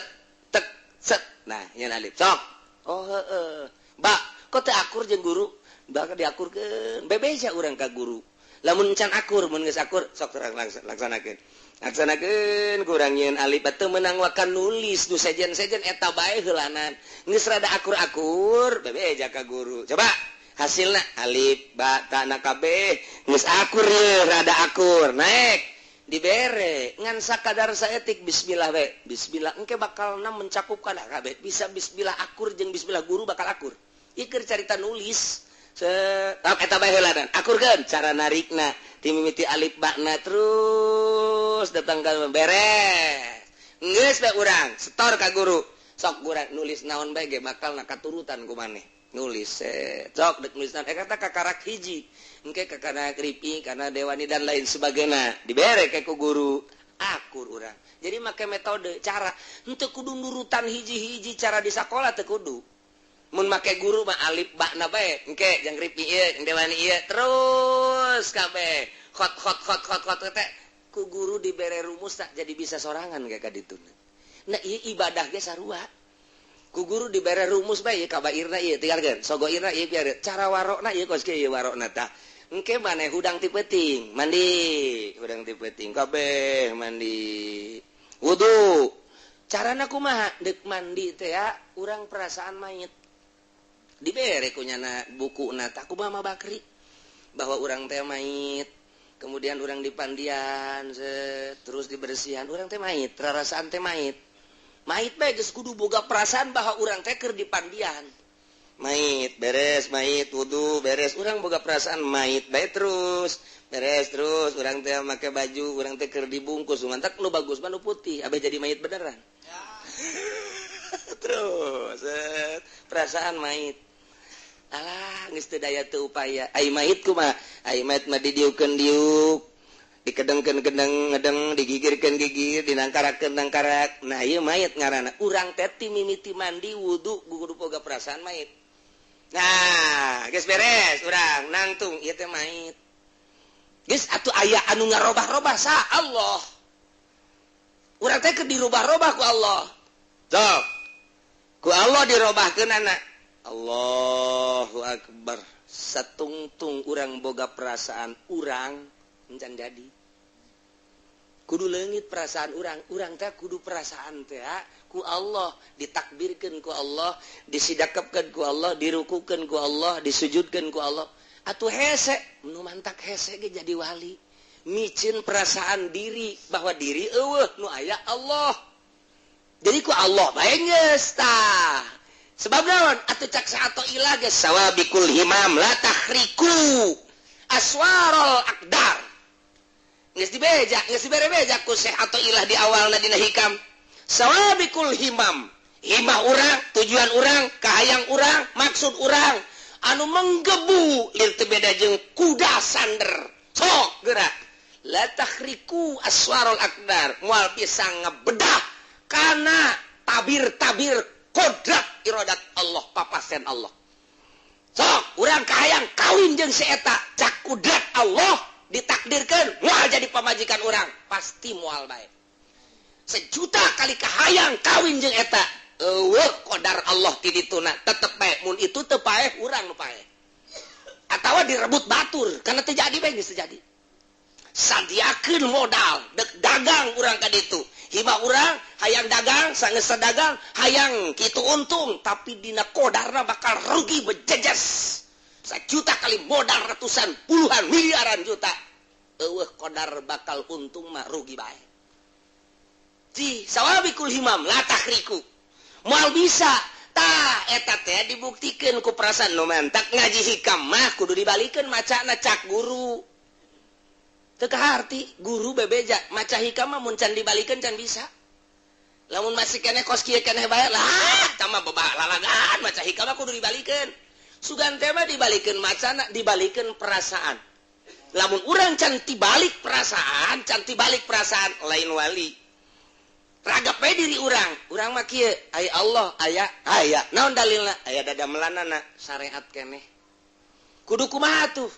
Speaker 1: tek set, nah nyeun alif sok oh heeh ba kok teu akur jeung guru bakal diakurkeun bebeja urang ka guru, lamun can akur mun geus akur sok terang laksanakeun laksanakeun kurang nyieun alif teu meunang wakan nulis nu sejen-sejen eta bae heulanan geus rada akur-akur bebeja ka guru, coba hasilna alif ba ta na kabeh geus akur ye rada akur naik dibere ngan sakadar saetik bismillah we bismillah engke bakalna mencakupkan kabeh bisa bismillah akur jeung bismillah guru bakal akur ieu keur carita nulis set eta bae heulanan akurkeun cara narikna timimiti alif bakna terus datang ka beres geus bae urang setor ka guru sok urang nulis naon bae ge bakalna katurutan ku maneh nulis set sok deuk nulis naon eta kakarak hiji engke kakana kripi kana dewani dan lain sebagainya dibere ke ku guru akur urang. Jadi make metode cara henteu kudu nurutan hiji-hiji cara di sakola teu kudu. Mun make guru mah alif bakna bae engke jeung ripi ieu jeung dewani ieu terus kabeh khot khot khot khot khot teh ku guru dibere rumus tak jadi bisa sorangan ge ka dituna. Nah ieu ibadah ge sarua ku guru dibere rumus bae ieu kabairna ieu tinggalkeun sogoirna ieu biar cara warokna ieu kos kieu ieu warokna tah engke maneh hudang ti peuting mandi hudang ti peuting kabeh mandi wudu carana kumaha deuk mandi teh ya urang perasaan mayit dibere ku nyana bukuna tah kumaha Mama Bakri bahwa urang teh mayit kemudian urang dipandian set, terus dibersihan urang teh mayit rarasaan teh mayit mayit bae geus kudu boga perasaan bahwa urang teh keur dipandian mayit beres mayit wudu beres urang boga perasaan mayit bae terus beres terus urang teh make baju urang teh keur dibungkus mantak nu bagus mah nu putih abeh jadi mayit beneran ya. Terus set, perasaan mayit alah geus teu daya teu upaya ai mayit kumaha ai mayit mah didiukeun diuk dikedengkeun kedeng ngedeng digigirkeun gigir dinangkarakeun nangkarak nah ieu mayit ngaranna urang teh ti mimiti mandi wudu kudu boga perasaan mayit nah geus beres urang nangtung ieu teh mayit geus atuh aya anu ngarobah-robah sa Allah urang teh keur dirubah-robah ku Allah sok ku Allah dirobahkeunana Allahu Akbar satungtung urang boga perasaan urang encan jadi kudu leungit perasaan urang urang teh kudu perasaan teh ku Allah ditakbirkeun ku Allah disidakepkeun ku Allah dirukukeun ku Allah disujudkeun ku Allah atuh hese nu mantak hese ge jadi wali micin perasaan diri bahwa diri eueuh nu aya Allah jadi ku Allah bae geus tah sebab naon atuh cak atau ilah geus sawabikul himam la tahriku aswarul akdar. Geus dibeja, geus dibere beja ku Syekh Athaillah di awalna dina hikam. Sawabikul himam. Himah urang, tujuan urang, kahayang urang, maksud urang anu menggebu lir teu beda jeung kuda sander. Sok gerak. La takhriku aswarul aqdar, moal bisa ngebedah kana tabir-tabir kodrat iradat Allah, papasen Allah. Sok urang kahayang kawin jeung si eta, cak kudrat Allah ditakdirkeun moal jadi pamajikan urang, pasti moal bae. Sejuta kali kahayang kawin jeung eta, eueuh qadar Allah ti dituna tetep bae, mun itu teu paeh urang nu paeh. Atawa direbut batur, karena teu jadi bae geus teu jadi. Sadiakeun modal dek dagang urang ka ditu. Hima urang hayang dagang, sanggeus dagang hayang kitu untung, tapi dina kodarna bakal rugi bejejes. Sejuta kali modal ratusan puluhan miliaran juta, eueuh kodar bakal untung mah rugi bae. Ji sawabikul himam la takhriku. Moal bisa. Tah eta teh dibuktikeun ku perasaan nu mantak ngaji hikam mah kudu dibalikeun macana cak guru. Teu kaharti guru bebeja maca hikam mah mun can dibalikeun can bisa. Lamun masih keneh kos kieu keneh bae lah tah mah beba lalagaan maca hikam mah kudu dibalikeun. Sugan teh mah dibalikeun macana, dibalikeun perasaan. Lamun urang can tibalik perasaan, can tibalik perasaan lain wali. Ragap bae diri urang, urang mah kieu, ai Allah aya, aya. Naon dalilna? Aya dadamelanana syariat keneh. Kudu kumaha tuh?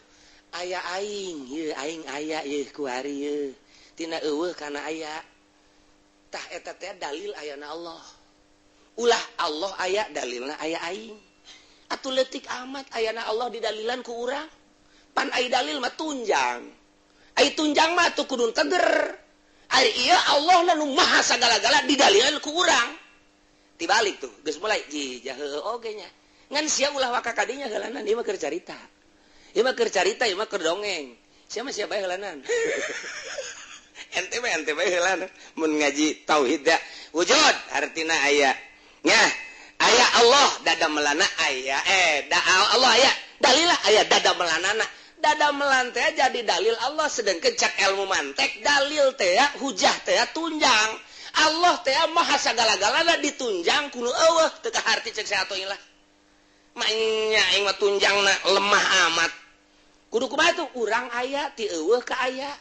Speaker 1: Aya aing, ieu aing aya ieu kuari ieu. Tina eueuh kana aya. Tah eta teh dalil ayana Allah. Ulah Allah aya dalilna aya aing. Atuh leutik amat ayana Allah didalilan ku urang. Pan ai dalil mah tunjang. Ai tunjang mah atuh kudu teger. Ari ieu Allah na nu maha sagala-gala didalilan ku urang. Tibalik tuh, geus mulai ji jaheul oge nya. Ngan sia ulah waka kadinya heulanan ieu mah keur carita. Ieu mah keur carita, ieu mah keur dongeng. Sia mah sia bae heulanan. Ente mah ente bae heulanan mun ngaji tauhid da. Wujud artina aya. Nya, aya Allah dada melana aya da Allah aya. Dalilah aya dada melanana. Dada melan teh jadi dalil Allah, sedangkan cak ilmu mantek dalil teh hujah teh tunjang. Allah teh maha sagala-galana ditunjang kudu eueuh teu kaharti cek Athaillah. Maenya aing mah tunjangna lemah amat. Kudu kumaha tuh urang aya ti eueuh ka aya.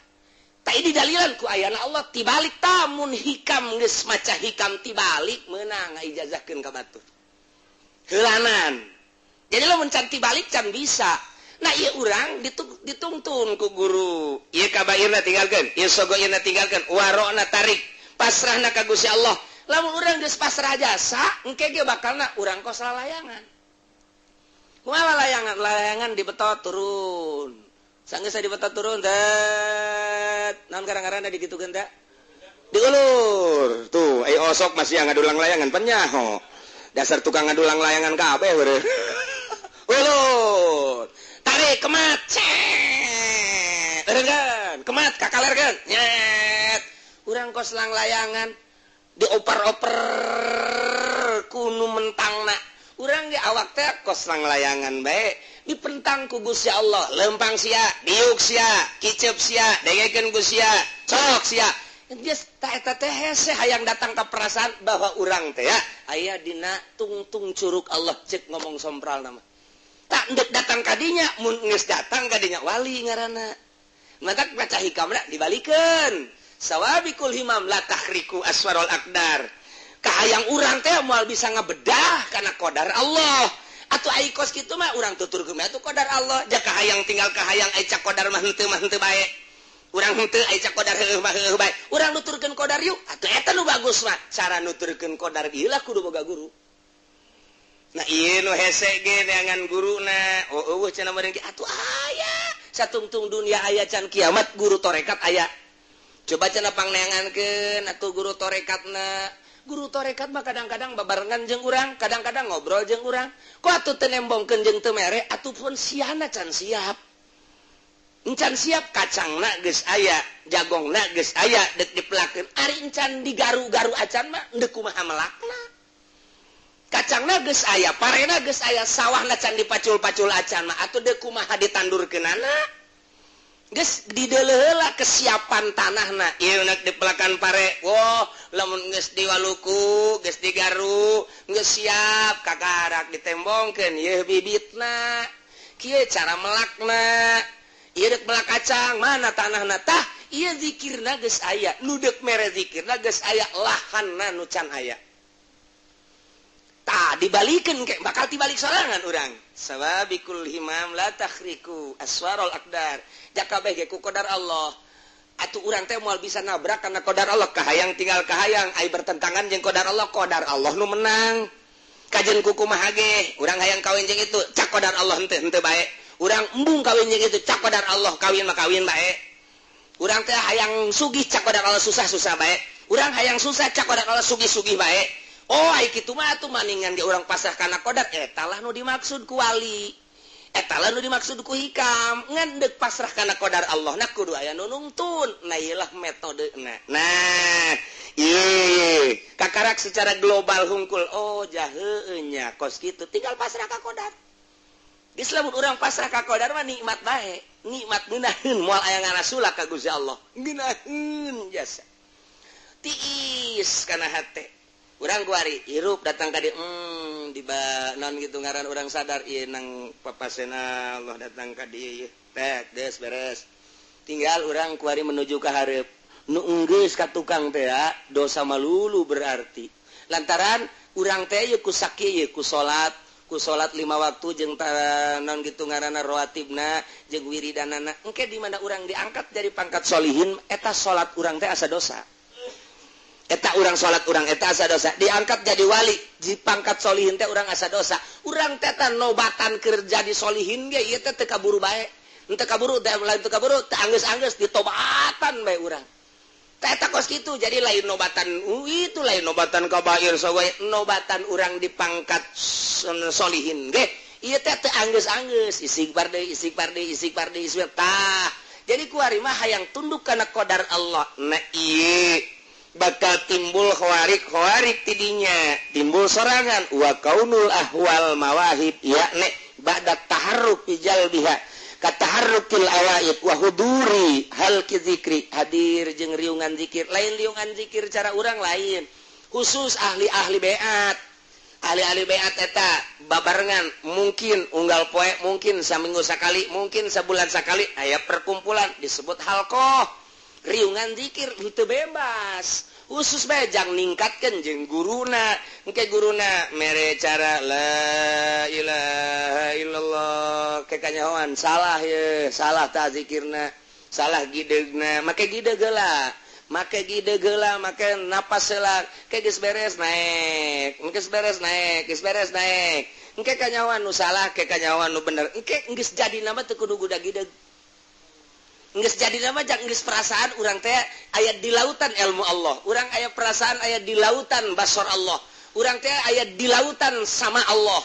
Speaker 1: Ta didalilan ku ayana Allah tibalik tamun hikam geus maca hikam tibalik meunang ngaijazahkeun ka batur. Heulanan. Jadi lamun can tibalik can bisa. Nah ieu urang ditungtun ku guru. Ieu kabairna tinggalkeun, ieu sogoirna tinggalkeun, warokna tarik, pasrahna ka Gusti Allah. Lamun urang geus pasrah jasa, engke ge bakalna urang kos lalayangan. Kumaha lalayangan? Lalayangan dibetot turun. Sanggeus dibetot turun, tet. Naon garang-garana digitukeun teh?
Speaker 3: Diulur. Tuh, ai osok masih ngadulang layangan penyaho. Dasar tukang ngadulang layangan kabeh heureun. Ulur. Tarik kemat, cet. Eureun kemat kakalerkeun, nyet. Urang kos lang layangan dioper-oper kunu mentangna. Urang ge awak teh kos lang layangan bae dipentang ku Gusti Allah, lempang sia, diuk sia, kicep sia, dengekeun ku sia, cok sia. Geus ta eta teh hese hayang datang ka perasaan bahwa urang teh ya aya dina tungtung curug Allah cek ngomong sompral nama. Tak ndek datang kadinya, mun geus datang kadinya wali ngaranna. Matak baca hikamna dibalikeun. Sawabikul himam la takhriku aswarul aqdar. Kahayang urang teh moal bisa ngabedah kana qadar Allah. Atuh ai kos kitu mah urang tuturkeun atuh qadar Allah. Ja kahayang tinggal kahayang ai cak qadar mah henteu bae. Urang henteu ai cak qadar heueuh mah heueuh bae. Urang nuturkeun qadar yuk atuh eta nu bagus mah. Cara nuturkeun qadar ieu lah kudu boga guru. Nah ieu nu hese ge neangan guruna. Oh eueuh cenah meureun ge atuh aya. Satungtung dunia aya can kiamat guru torekat aya. Coba cenah pangneangankeun atuh guru torekatna. Guru torekat mah kadang-kadang babarengan jeung urang, kadang-kadang ngobrol jeung urang. Kok atuh teu nembongkeun jeung teu mere atuh pun siana can siap. Encan siap kacangna geus aya, jagongna geus aya deuk dipelakeun. Ari encan digaru-garu acan mah deuk kumaha melakna. Kacangna geus aya, parena geus aya, sawahna can dipacul-pacul acan mah atuh deuk kumaha ditandurkeunana.
Speaker 1: Geus dideuleuh kesiapan tanahna ieu nek dipelakan pare. Wah, lamun geus diwaluku, geus digaru, geus siap kakarak ditembongkeun ieu bibitna. Kieu cara melakna. Ieu deuk melak kacang, mana tanahna tah? Ieu zikirna geus aya, nu deuk mere zikirna geus aya, lahanna nu can aya. Tah dibalikeun ke bakal tibalik sorangan urang. Sawabikul himam la takhriku aswarul aqdar. Jakabeh ge ku qadar Allah. Atuh urang teh moal bisa nabrak karena qadar Allah, kahayang tinggal kahayang, ai bertentangan jeung qadar Allah, qadar Allah nu menang. Kajen ku kumaha ge, urang hayang kawin jeung itu, cak qadar Allah henteu henteu bae. Urang embung kawin jeung itu, cak qadar Allah kawin mah kawin bae. Urang teh hayang sugih, cak qadar Allah susah-susah bae. Urang hayang susah, cak qadar Allah sugih-sugih bae. Oh, ai kitu mah atuh maningan ge urang pasrah kana qadar, eta lah nu dimaksud ku wali. Eta lah nu dimaksud ku hikam. Ngan deuk pasrah kana qadar Allah na kudu aya nu nungtun. Nah, ieu lah metodena. Nah, ieu kakarak secara global hungkul. Oh, jaheueuh nya kos kitu tinggal pasrah ka qadar. Geus lamun urang pasrah ka qadar mah nikmat bae. Nikmat ngeunaheun moal aya ngarasula ka Gusti Allah. Ngeunaheun jasa. Tiis kana hate. Urang kuari hirup datang ka dieu, di non gitu ngaran urang sadar ieu nang papasena Allah datang ka dieu teh geus beres. Tinggal urang kuari menuju ka hareup. Nu enggeus ka tukang teh dosa malulu berarti. Lantaran urang teh ieu ku sakieu ku salat 5 waktu jeung non gitu ngaranna rawatibna jeung wiridanana. Engke di mana urang diangkat dari pangkat solihin eta salat urang teh asa dosa. Eta urang salat urang eta asa dosa, diangkat jadi wali di pangkat solihin teh urang asa dosa. Urang teh nobatan keur jadi solihin ge ieu teh teu kaburu bae. Henteu kaburu teh lain teu kaburu teh anggeus-anggeus ditobatan bae urang. Teh eta kos kitu jadi lain nobatan itu lain nobatan kabair sogoy nobatan urang di pangkat solihin ge ieu teh teu anggeus-anggeus istighfar deui istighfar deui istighfar deui istighfar tah. Jadi kuari mah hayang tunduk kana qadar Allah. Nah ieu bakal timbul khawarik-khawarik tidinya, timbul sorangan wa kaunul ahwal mawahib yakni ba'da taharruk jalbiha kataharrukil awaid wa huduri hal zikri hadir jeung riungan zikir lain riungan zikir cara urang lain khusus ahli-ahli beat ahli-ahli beat eta babarengan mungkin unggal poe mungkin saminggu sakali mungkin sabulan sakali aya perkumpulan disebut halqah riungan zikir itu bebas khusus bae jang ningkatkeun jeung guruna engke guruna mere cara la ilaha illallah ke kanyahoan salah ye salah ta zikirna salah gideugna make gideg heula make gideg heula make napas heula ke geus beres naek geus beres naek geus beres naek engke kanyahoan nu salah ke kanyahoan nu bener engke geus jadi nama teu kudu gudag gideg geus jadi nama jang geus perasaan urang teh aya di lautan ilmu Allah, urang aya perasaan aya di lautan basor Allah, urang teh aya di lautan sama Allah.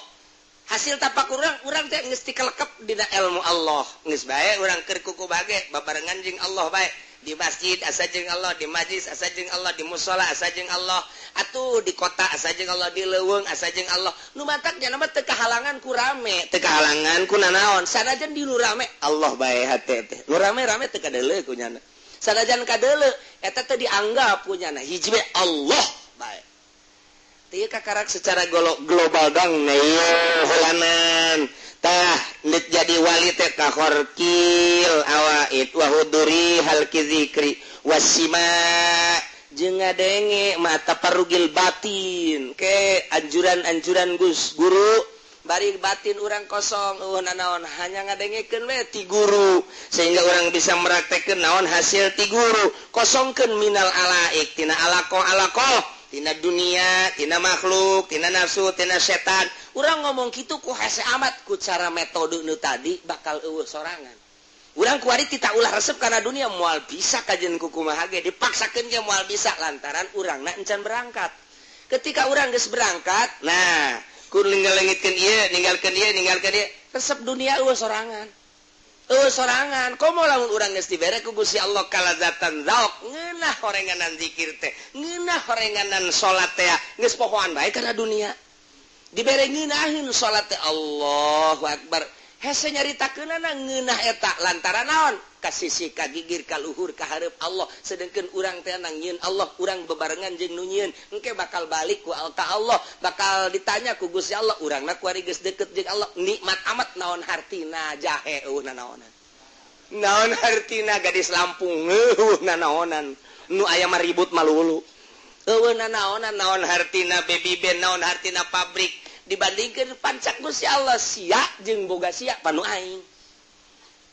Speaker 1: Hasil tapak urang, urang teh geus tikelekep dina ilmu Allah. Geus bae urang keur kuku bage babarengan jeung Allah bae. Di masjid asa jeung Allah, di majlis asa jeung Allah, di musala asa jeung Allah, atuh di kota asa jeung Allah, di leuweung asa jeung Allah. Nu matak nya mah teu kahalangan ku rame, teu kahalangan ku nanaon. Sanajan di nu rame Allah bae hate teh. Nu rame-rame teu kadeuleu ku nyana. Sanajan kadeuleu eta teh dianggap ku nyana hiji we Allah bae. Teu kakarak secara global dang hulanan. Tah nek jadi wali teh kahorkil awaid wa huduri halki zikri wasima jeung ngadenge mata parugil batin ke anjuran-anjuran Gus guru bari batin urang kosong eueuh nanaon hanya ngadengekeun we ti guru sehingga urang bisa meraktekeun naon hasil ti guru kosongkeun minal alaik tina alaqo-alaqo tina dunia, tina makhluk, tina nafsu, tina setan. Urang ngomong kitu ku hese amat ku cara metode nu tadi bakal eueuh sorangan. Urang kuari tita ulah resep kana dunia moal bisa kajen ku kumaha ge dipaksakeun ge moal bisa lantaran urangna encan berangkat. Ketika urang geus berangkat, nah ku ninggalkeun ieu, ninggalkeun ieu, ninggalkeun ieu, resep dunia eueuh sorangan. Eueuh sorangan, komo lamun urang geus dibere ku Gusti Allah kalazatan zauk, ngeunah horenganan zikir teh, ngeunah horenganan salat teh, geus pohoan bae kana dunia. Dibere ngeunaheun salat teh Allahu akbar. Hese nyaritakeunana ngeunah eta lantaran naon? Ka sisi ka gigir ka luhur ka hareup Allah, sedengkeun urang teh nang nyieun Allah, urang bebarengan jeung nu nyieun. Engke bakal balik ku ka Allah, bakal ditanya ku Gusti Allah, urangna kuari geus deket jeung Allah, nikmat amat naon hartina jahe eueuh nanaonan. Naon hartina gadis Lampung eueuh nanaonan. Nu aya mah ribut malulu. Eueuh nanaonan naon hartina baby band, naon hartina pabrik dibandingkeun pancak Gusti Allah sia jeung boga sia panu aing.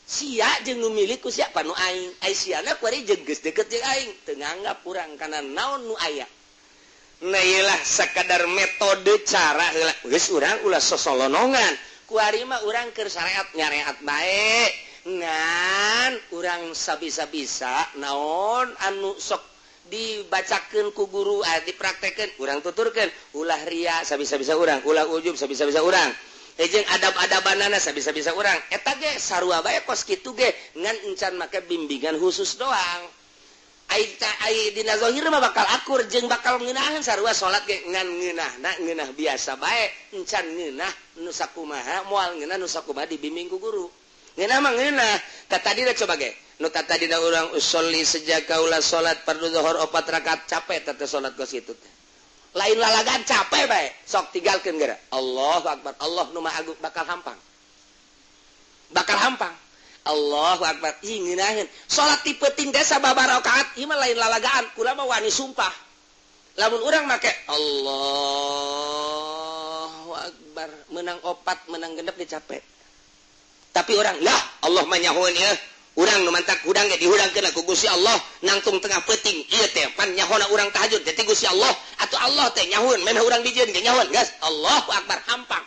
Speaker 1: Sia jeung nu milik ku sia panu aing. Ai siana kuari jeung geus deket jeung aing, teu nganggap urang kana naon nu aya. Nah ieu lah sakadar metode cara heula. Geus urang ulah sosolonongan. Kuari mah urang keur syariat nyareat bae. Ngan urang sabisa-bisa naon anu sok dibacakeun ku guru dipraktekeun urang tuturkeun ulah ria sabisa-bisa urang, ulah ujub sabisa-bisa urang, jeung adab-adabanana sabisa-bisa urang. Eta ge sarua bae kos kitu ge ngan encan make bimbingan khusus doang. Ai ai dina zahir mah bakal akur jeung bakal ngeunaheun sarua salat ge ngan ngeunahna ngeunah biasa bae, encan ngeunah nu sakumaha moal ngeunah nu sakumaha dibimbing ku guru. Ngeunah mah ngeunah. Ka tadina coba ge. Nu tadina urang usolli sejak kaula salat fardu zuhur 4 rakaat capek teh salat kos kitu teh. Lain lalagan capek bae, sok tinggalkeun geura. Allahu akbar, Allah nu Maha Agung bakal hampang. Bakal hampang. Allahu akbar. Ih ngeunaheun. Salat ti peuting teh sababaraha rakaat ieu mah lain lalagaan, kula mah wani sumpah. Lamun urang make Allahu akbar menang 4 menang 6 ge capek. Tapi orang lah Allah mah nyahoeun ieu. Urang nu mantak hudang ge dihudangkeun ku Gusti Allah nangtung tengah peuting ieu teh pan nyahona urang tahajud teh Gusti Allah atuh Allah teh nyahoeun memeh urang dijieun ge nyahoeun geus Allahu akbar hampang.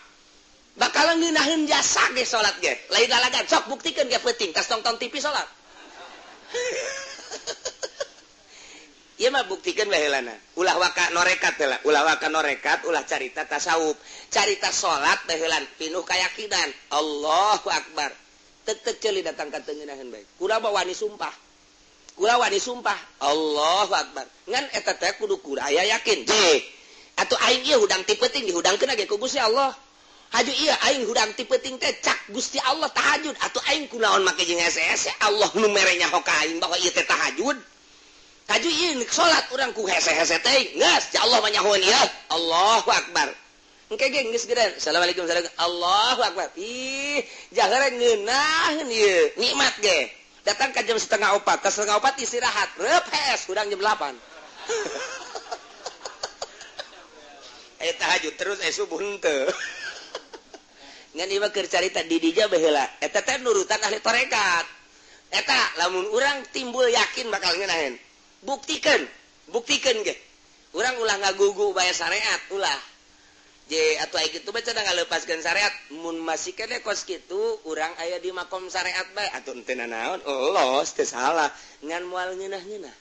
Speaker 1: Bakal ngeunaheun jasa ge salat ge lain lalagan sok buktikeun ge peuting tas nonton TV salat. Ieu mah buktikeun bae heulana ulah waka norekat heula, ulah waka norekat, ulah carita tasawuf, carita salat bae heulan pinuh kayakinan Allahu akbar. Tek-tek ceuli datang ka teu ngeunaheun bae. Kula mah wani sumpah. Kula wani sumpah Allahu akbar. Ngan eta teh kudu kula aya yakin. Je. Atuh aing ieu hudang ti peuting dihudangkeun ge ku Gusti Allah. Haju ieu aing hudang ti peuting teh cak Gusti Allah tahajud. Atuh aing kunaon make jeung hese-hese Allah nu mere nyaho ka aing bahwa ieu teh tahajud. Haju ieu salat urang ku hese-hese teh. Geus, ya Allah mah nyahoeun ieu. Allahu akbar. Engke ge geus geura. Assalamualaikum assalamualaikum. Allahu akbar. Ih, jahara ngeunaheun ieu. Nikmat ge. Datang ka jam 3:30, ka 3:30 istirahat. Reup hees hudang jam 8. Aya tahajud terus aya subuh henteu. Ngan ieu mah keur carita di dinya baheula. Eta teh nurutan ahli tarekat. Eta lamun urang timbul yakin bakal ngeunaheun. Buktikeun, buktikeun ge. Urang ulah ngagugu bae syariat, ulah. Je atuh aya kitu bae cenah ngalepaskeun syariat, mun masih keneh kos kitu urang aya di makom syariat bae atuh henteu nanaon, los teu salah ngan moal ngeunah-ngeunah.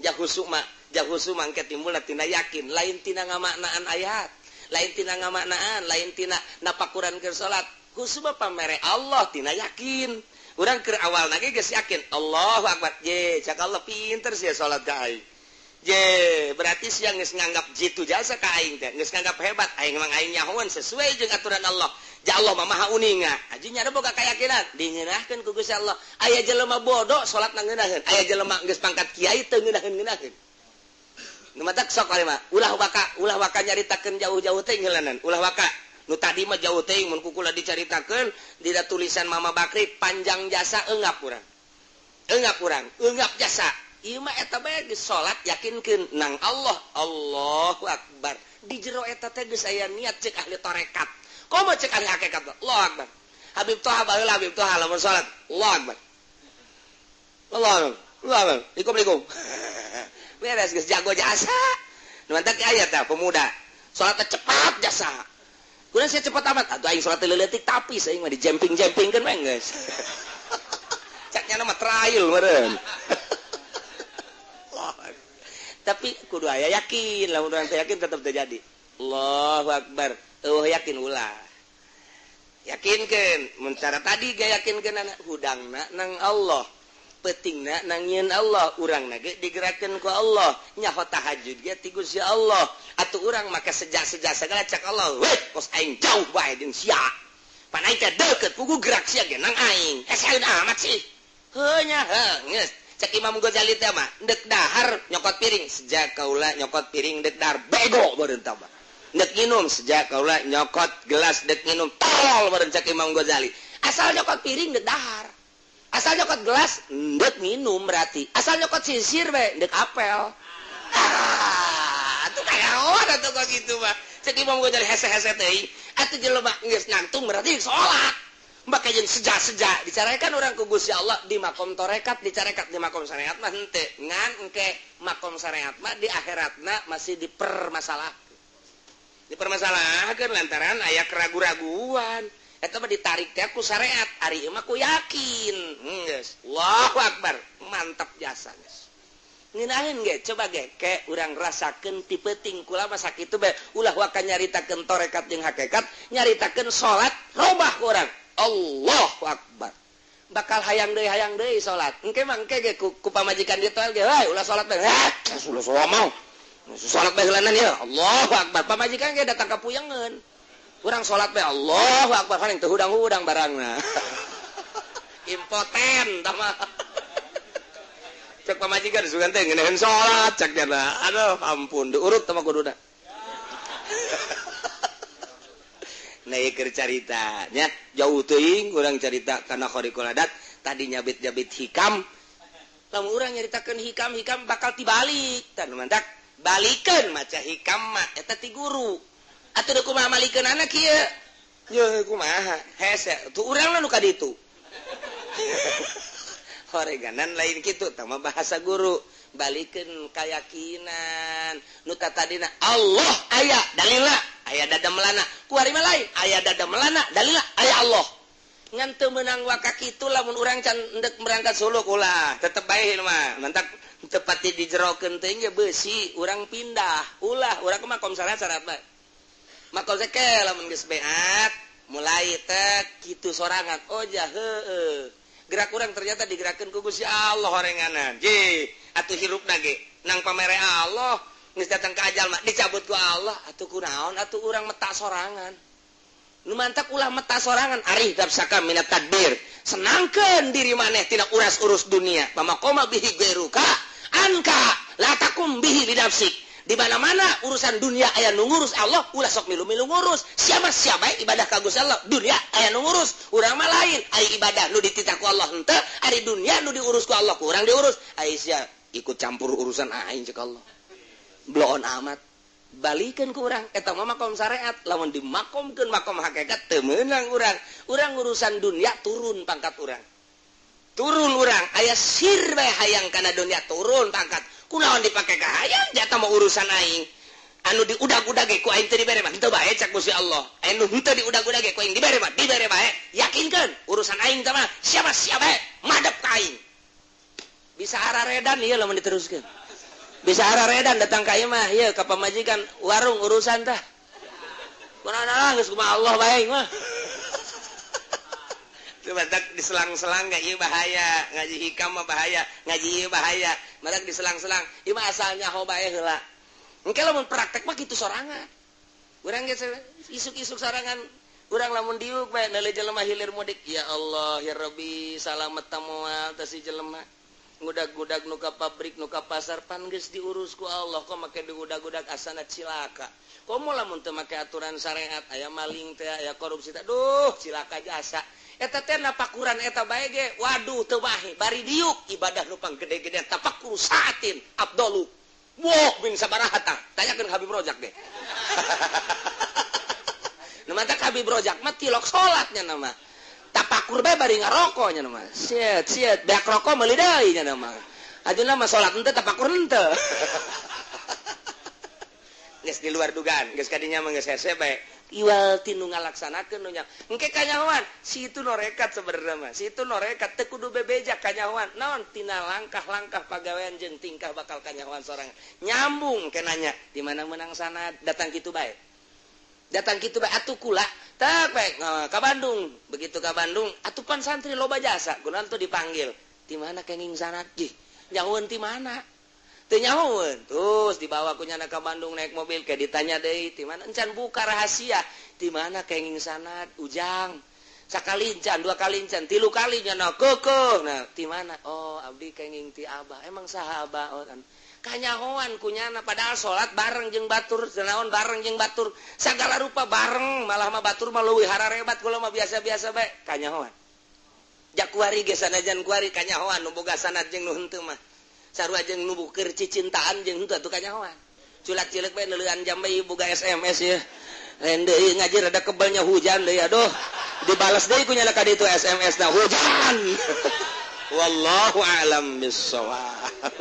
Speaker 1: Jahusu mah, jahusu mah engke timbul tina yakin, lain tina ngamaknaan ayat, lain tina ngamaknaan, lain tina napakuran keur salat. Khusu mah pamere Allah tina yakin. Urang keur awalna ge geus yakin, Allahu akbar. Je, cak Allah pinter sia salat ka aing. Je, berarti sia geus nganggap jitu jasa ka aing teh, geus nganggap hebat aing mah aing nyahoeun sesuai jeung aturan Allah. Ja Allah mah maha uninga. Aji nya boga kayakinan, dingeunahkeun ku Gusti Allah. Aya jelema bodoh salat na ngeunaheun, aya jelema geus pangkat kiai teu ngeunaheun-ngeunaheun. Nu matak sok ari mah, ulah waka nyaritakeun jauh-jauh teh ngeulanan, ulah waka. Nu tadi mah jauh teuing mun kukula dicaritakeun dina tulisan Mama Bakri panjang jasa eungap urang. Eungap urang, eungap jasa. Ieu mah eta bae geus salat yakinkeun nang Allah. Allahu akbar. Di jero eta teh geus aya niat cek ahli tarekat. Komo cek ahli hakikat. Allahu akbar. Habib Toha baheula Habib Toha lamun salat. Allahu akbar. Allahu akbar. Allahu akbar. Ikum-ikum. Beres geus jago jasa. Nu mantak aya teh pemuda. Salat cepat jasa. Kunaon sia cepat amat? Atuh aing salat leuletik tapi aing mah dijemping-jempingkeun we geus. Caknya mah trail meureun. Tapi kudu aya yakin, lamun urang teu yakin tetep terjadi. Allahu akbar. Eueuh yakin ulah. Yakinkeun, mun cara tadi ge yakinkeun anak hudangna nang Allah. Peutingna nang nyieun Allah, urangna ge digerakkeun ku Allah. Nyaho tahajud ge ti Gusti Allah. Atuh urang make seja-seja sagala cak Allah. Weh, kos aing jauh bae jeung sia. Pan aing teh deukeut pugu gerak sia ge nang aing. Hese amat sih. Heuh nya heuh geus. Cek Imam Ghazali teh mah ndek dahar nyokot piring sejak kaula nyokot piring ndek dahar bego beureun tah mah. Ndek nginum sejak kaula nyokot gelas ndek nginum tolol beureun cek Imam Ghazali. Asal nyokot piring ndek dahar. Asal nyokot gelas ndek nginum berarti. Asal nyokot sisir bae ndek apel. Ah, atuh kayaon atuh kok gitu mah. Cek Imam Ghazali hese-hese teuing. Atuh jelema geus nangtung berarti salat. Maka jeung seja-seja dicarekan orang ku Gusti Allah di makom torekat, dicarekat di makom syariat mah henteu. Ngan engke makom syariat mah di akhiratna masih dipermasalahkeun. Dipermasalahkeun lantaran aya keragu-raguan. Eta mah ditarik teh ku syariat, ari ieu mah ku yakin. Geus. Allahu akbar, mantap jasa geus. Ngeunaheun ge coba ge ke urang rasakeun ti peuting kula mah sakitu bae ulah waka nyaritakeun torekat jeung hakikat, nyaritakeun salat robah ku urang. Allahu akbar. Bakal hayang deui salat. Engke mah engke ge ku pamajikan dieu ge, "Hei, ulah salat bae." Heh, ulah salat mau. Salat bae heulanan ieu. Allahu akbar. Pamajikan ge datang ka puyengeun. Urang salat bae Allahu akbar paling teu hudang-hudang barangna. Impoten tah mah. Cek pamajikan sugan teh ngeunaheun salat cek dia. Aduh, ampun, diurut tah mah kuduna. Nah, keur caritanya jauh teuing urang carita kana khariqul adat tadi nyabit-nyabit hikam. Lamun urang nyaritakeun hikam-hikam bakal tibalik. Tah nu mantak balikeun maca hikam mah eta ti guru. Atuh deuk kumaha malikeunana kieu? Yeuh kumaha? Hese tuh urang nu ka ditu. Horeganan lain kitu tah mah bahasa guru. Balikeun kayakinan nu tadina Allah aya dalilna aya dada melana kuari mah lain aya dada melana dalilna aya Allah ngan teu meunang waka kitu lamun urang can endek berangkat suluk ulah tetep bae mah mantak teu pati dijerokeun teh ge beusi urang pindah ulah urang mah makom syarat bae makom seke lamun geus beat mulai teh kitu sorangan oh ja heueuh gerak urang ternyata digerakkeun ku Gusti Allah horenganan ji atuh hirupna ge nang pamere Allah geus datang ka ajal mah dicabut ku Allah atuh kunaon atuh urang meta sorangan nu mantak ulah meta sorangan arih dapsaka minat tadbir senangkeun diri maneh tina uras-urus dunia pamaqoma bihi gairuka anka la takum bihi lidafsik di mana-mana urusan dunia aya nu ngurus Allah ulah sok milu-milu ngurus siapa-siapa ibadah ka Gusti Allah dunia aya nu ngurus urang mah lain aya ibadah nu dititah ku Allah henteu ari dunia nu diurus ku Allah ku urang diurus ai sia ikut campur urusan aing cek Allah bloon amat balikeun ku urang eta mah makom syariat lamun dimakomkeun makom hakikat teu meunang urang urang urusan dunia turun pangkat urang turun urang aya sir bae hayang kana dunia turun pangkat kunaon dipake ka hayang jata mah urusan aing anu diudag-udag ge ku aing teu dibere mah henteu bae cak Gusti Allah anu henteu diudag-udag ge ku aing dibere mah dibere bae yakinkeun urusan aing teh mah siapa-siapa bae madep ka aing bisa araredan ieu lamun diteruskeun bisa araredan datang ka ieu mah ieu ka pamajikan warung urusan tah kunaon geus kumaha Allah bae mah teu badak diselang-selang ga ieu bahaya ngaji hikam mah bahaya ngaji ieu bahaya madak diselang-selang ieu mah asalnya ho bae heula engke lamun praktek mah kitu sorangan urang geus isuk-isuk sorangan urang lamun diuk bae leuleuh jelema hilir mudik ya Allah ya Rabbi salamet ta moal teh si jelema ngudag-gudag nu ka pabrik nu ka pasar pan geus diurus ku Allah kok make diudag-udag asana cilaka komo lamun teu make aturan syariat aya maling teh aya korupsi teh duh cilaka jasa eta teh napakuran eta bae ge waduh teu bae bari diuk ibadah nu panggede-gede tafakur saatin abdolu wah bin sabaraha tah tanyakeun Habib Rojak ge nu mata Habib Rojak mah tilok salatnya nama tapakur bae bari ngarokok nya mah siet siet beak rokok meuli deui nya mah ajeuna mah salat henteu tapakur henteu geus di luar dugaan geus kadinya mah geus hese bae iwal ti nu ngalaksanakeun nu nya engke kanyahoan si itu norekat sebenarnya mah si itu norekat teu kudu bebeja kanyahoan naon tina langkah-langkah pagawean jeung tingkah bakal kanyahoan sorangan nyambung ke nanya di mana menang sanad datang kitu bae datang kitu bae atuh kula tak bae ka Bandung begitu ka Bandung atuh pan santri loba jasa kunaon tuh dipanggil di mana kenging sanad gih nyahoeun ti mana teu nyahoeun terus dibawa ku nyana ka Bandung naik mobil ke ditanya deui ti mana encan buka rahasia di mana kenging sanad Ujang Sakali encan, dua kali encan, tilu kali nya kekeh. Nah, ti mana? Oh, abdi kenging ti abah. Emang saha abah? Oh, kan kanyahoan kunyana, padahal salat bareng jeung batur, naon bareng jeung batur, segala rupa bareng. Malah mah batur mah leuwih hararebat, kula mah biasa-biasa bae. Kanyahoan jak kuari ge, sanajan kuari kanyahoan nu boga sanad jeung nu henteu mah sarua, jeung nu keur cicintaan jeung henteu atuh kanyahoan. Culak cilik bae, neuleuan jam bae, boga SMS ya. Lain deui ngaji rada kebelnya, hujan deui, aduh, dibalas deui ku nyala ka ditu SMS na hujan. Wallahu a'lam bissawab.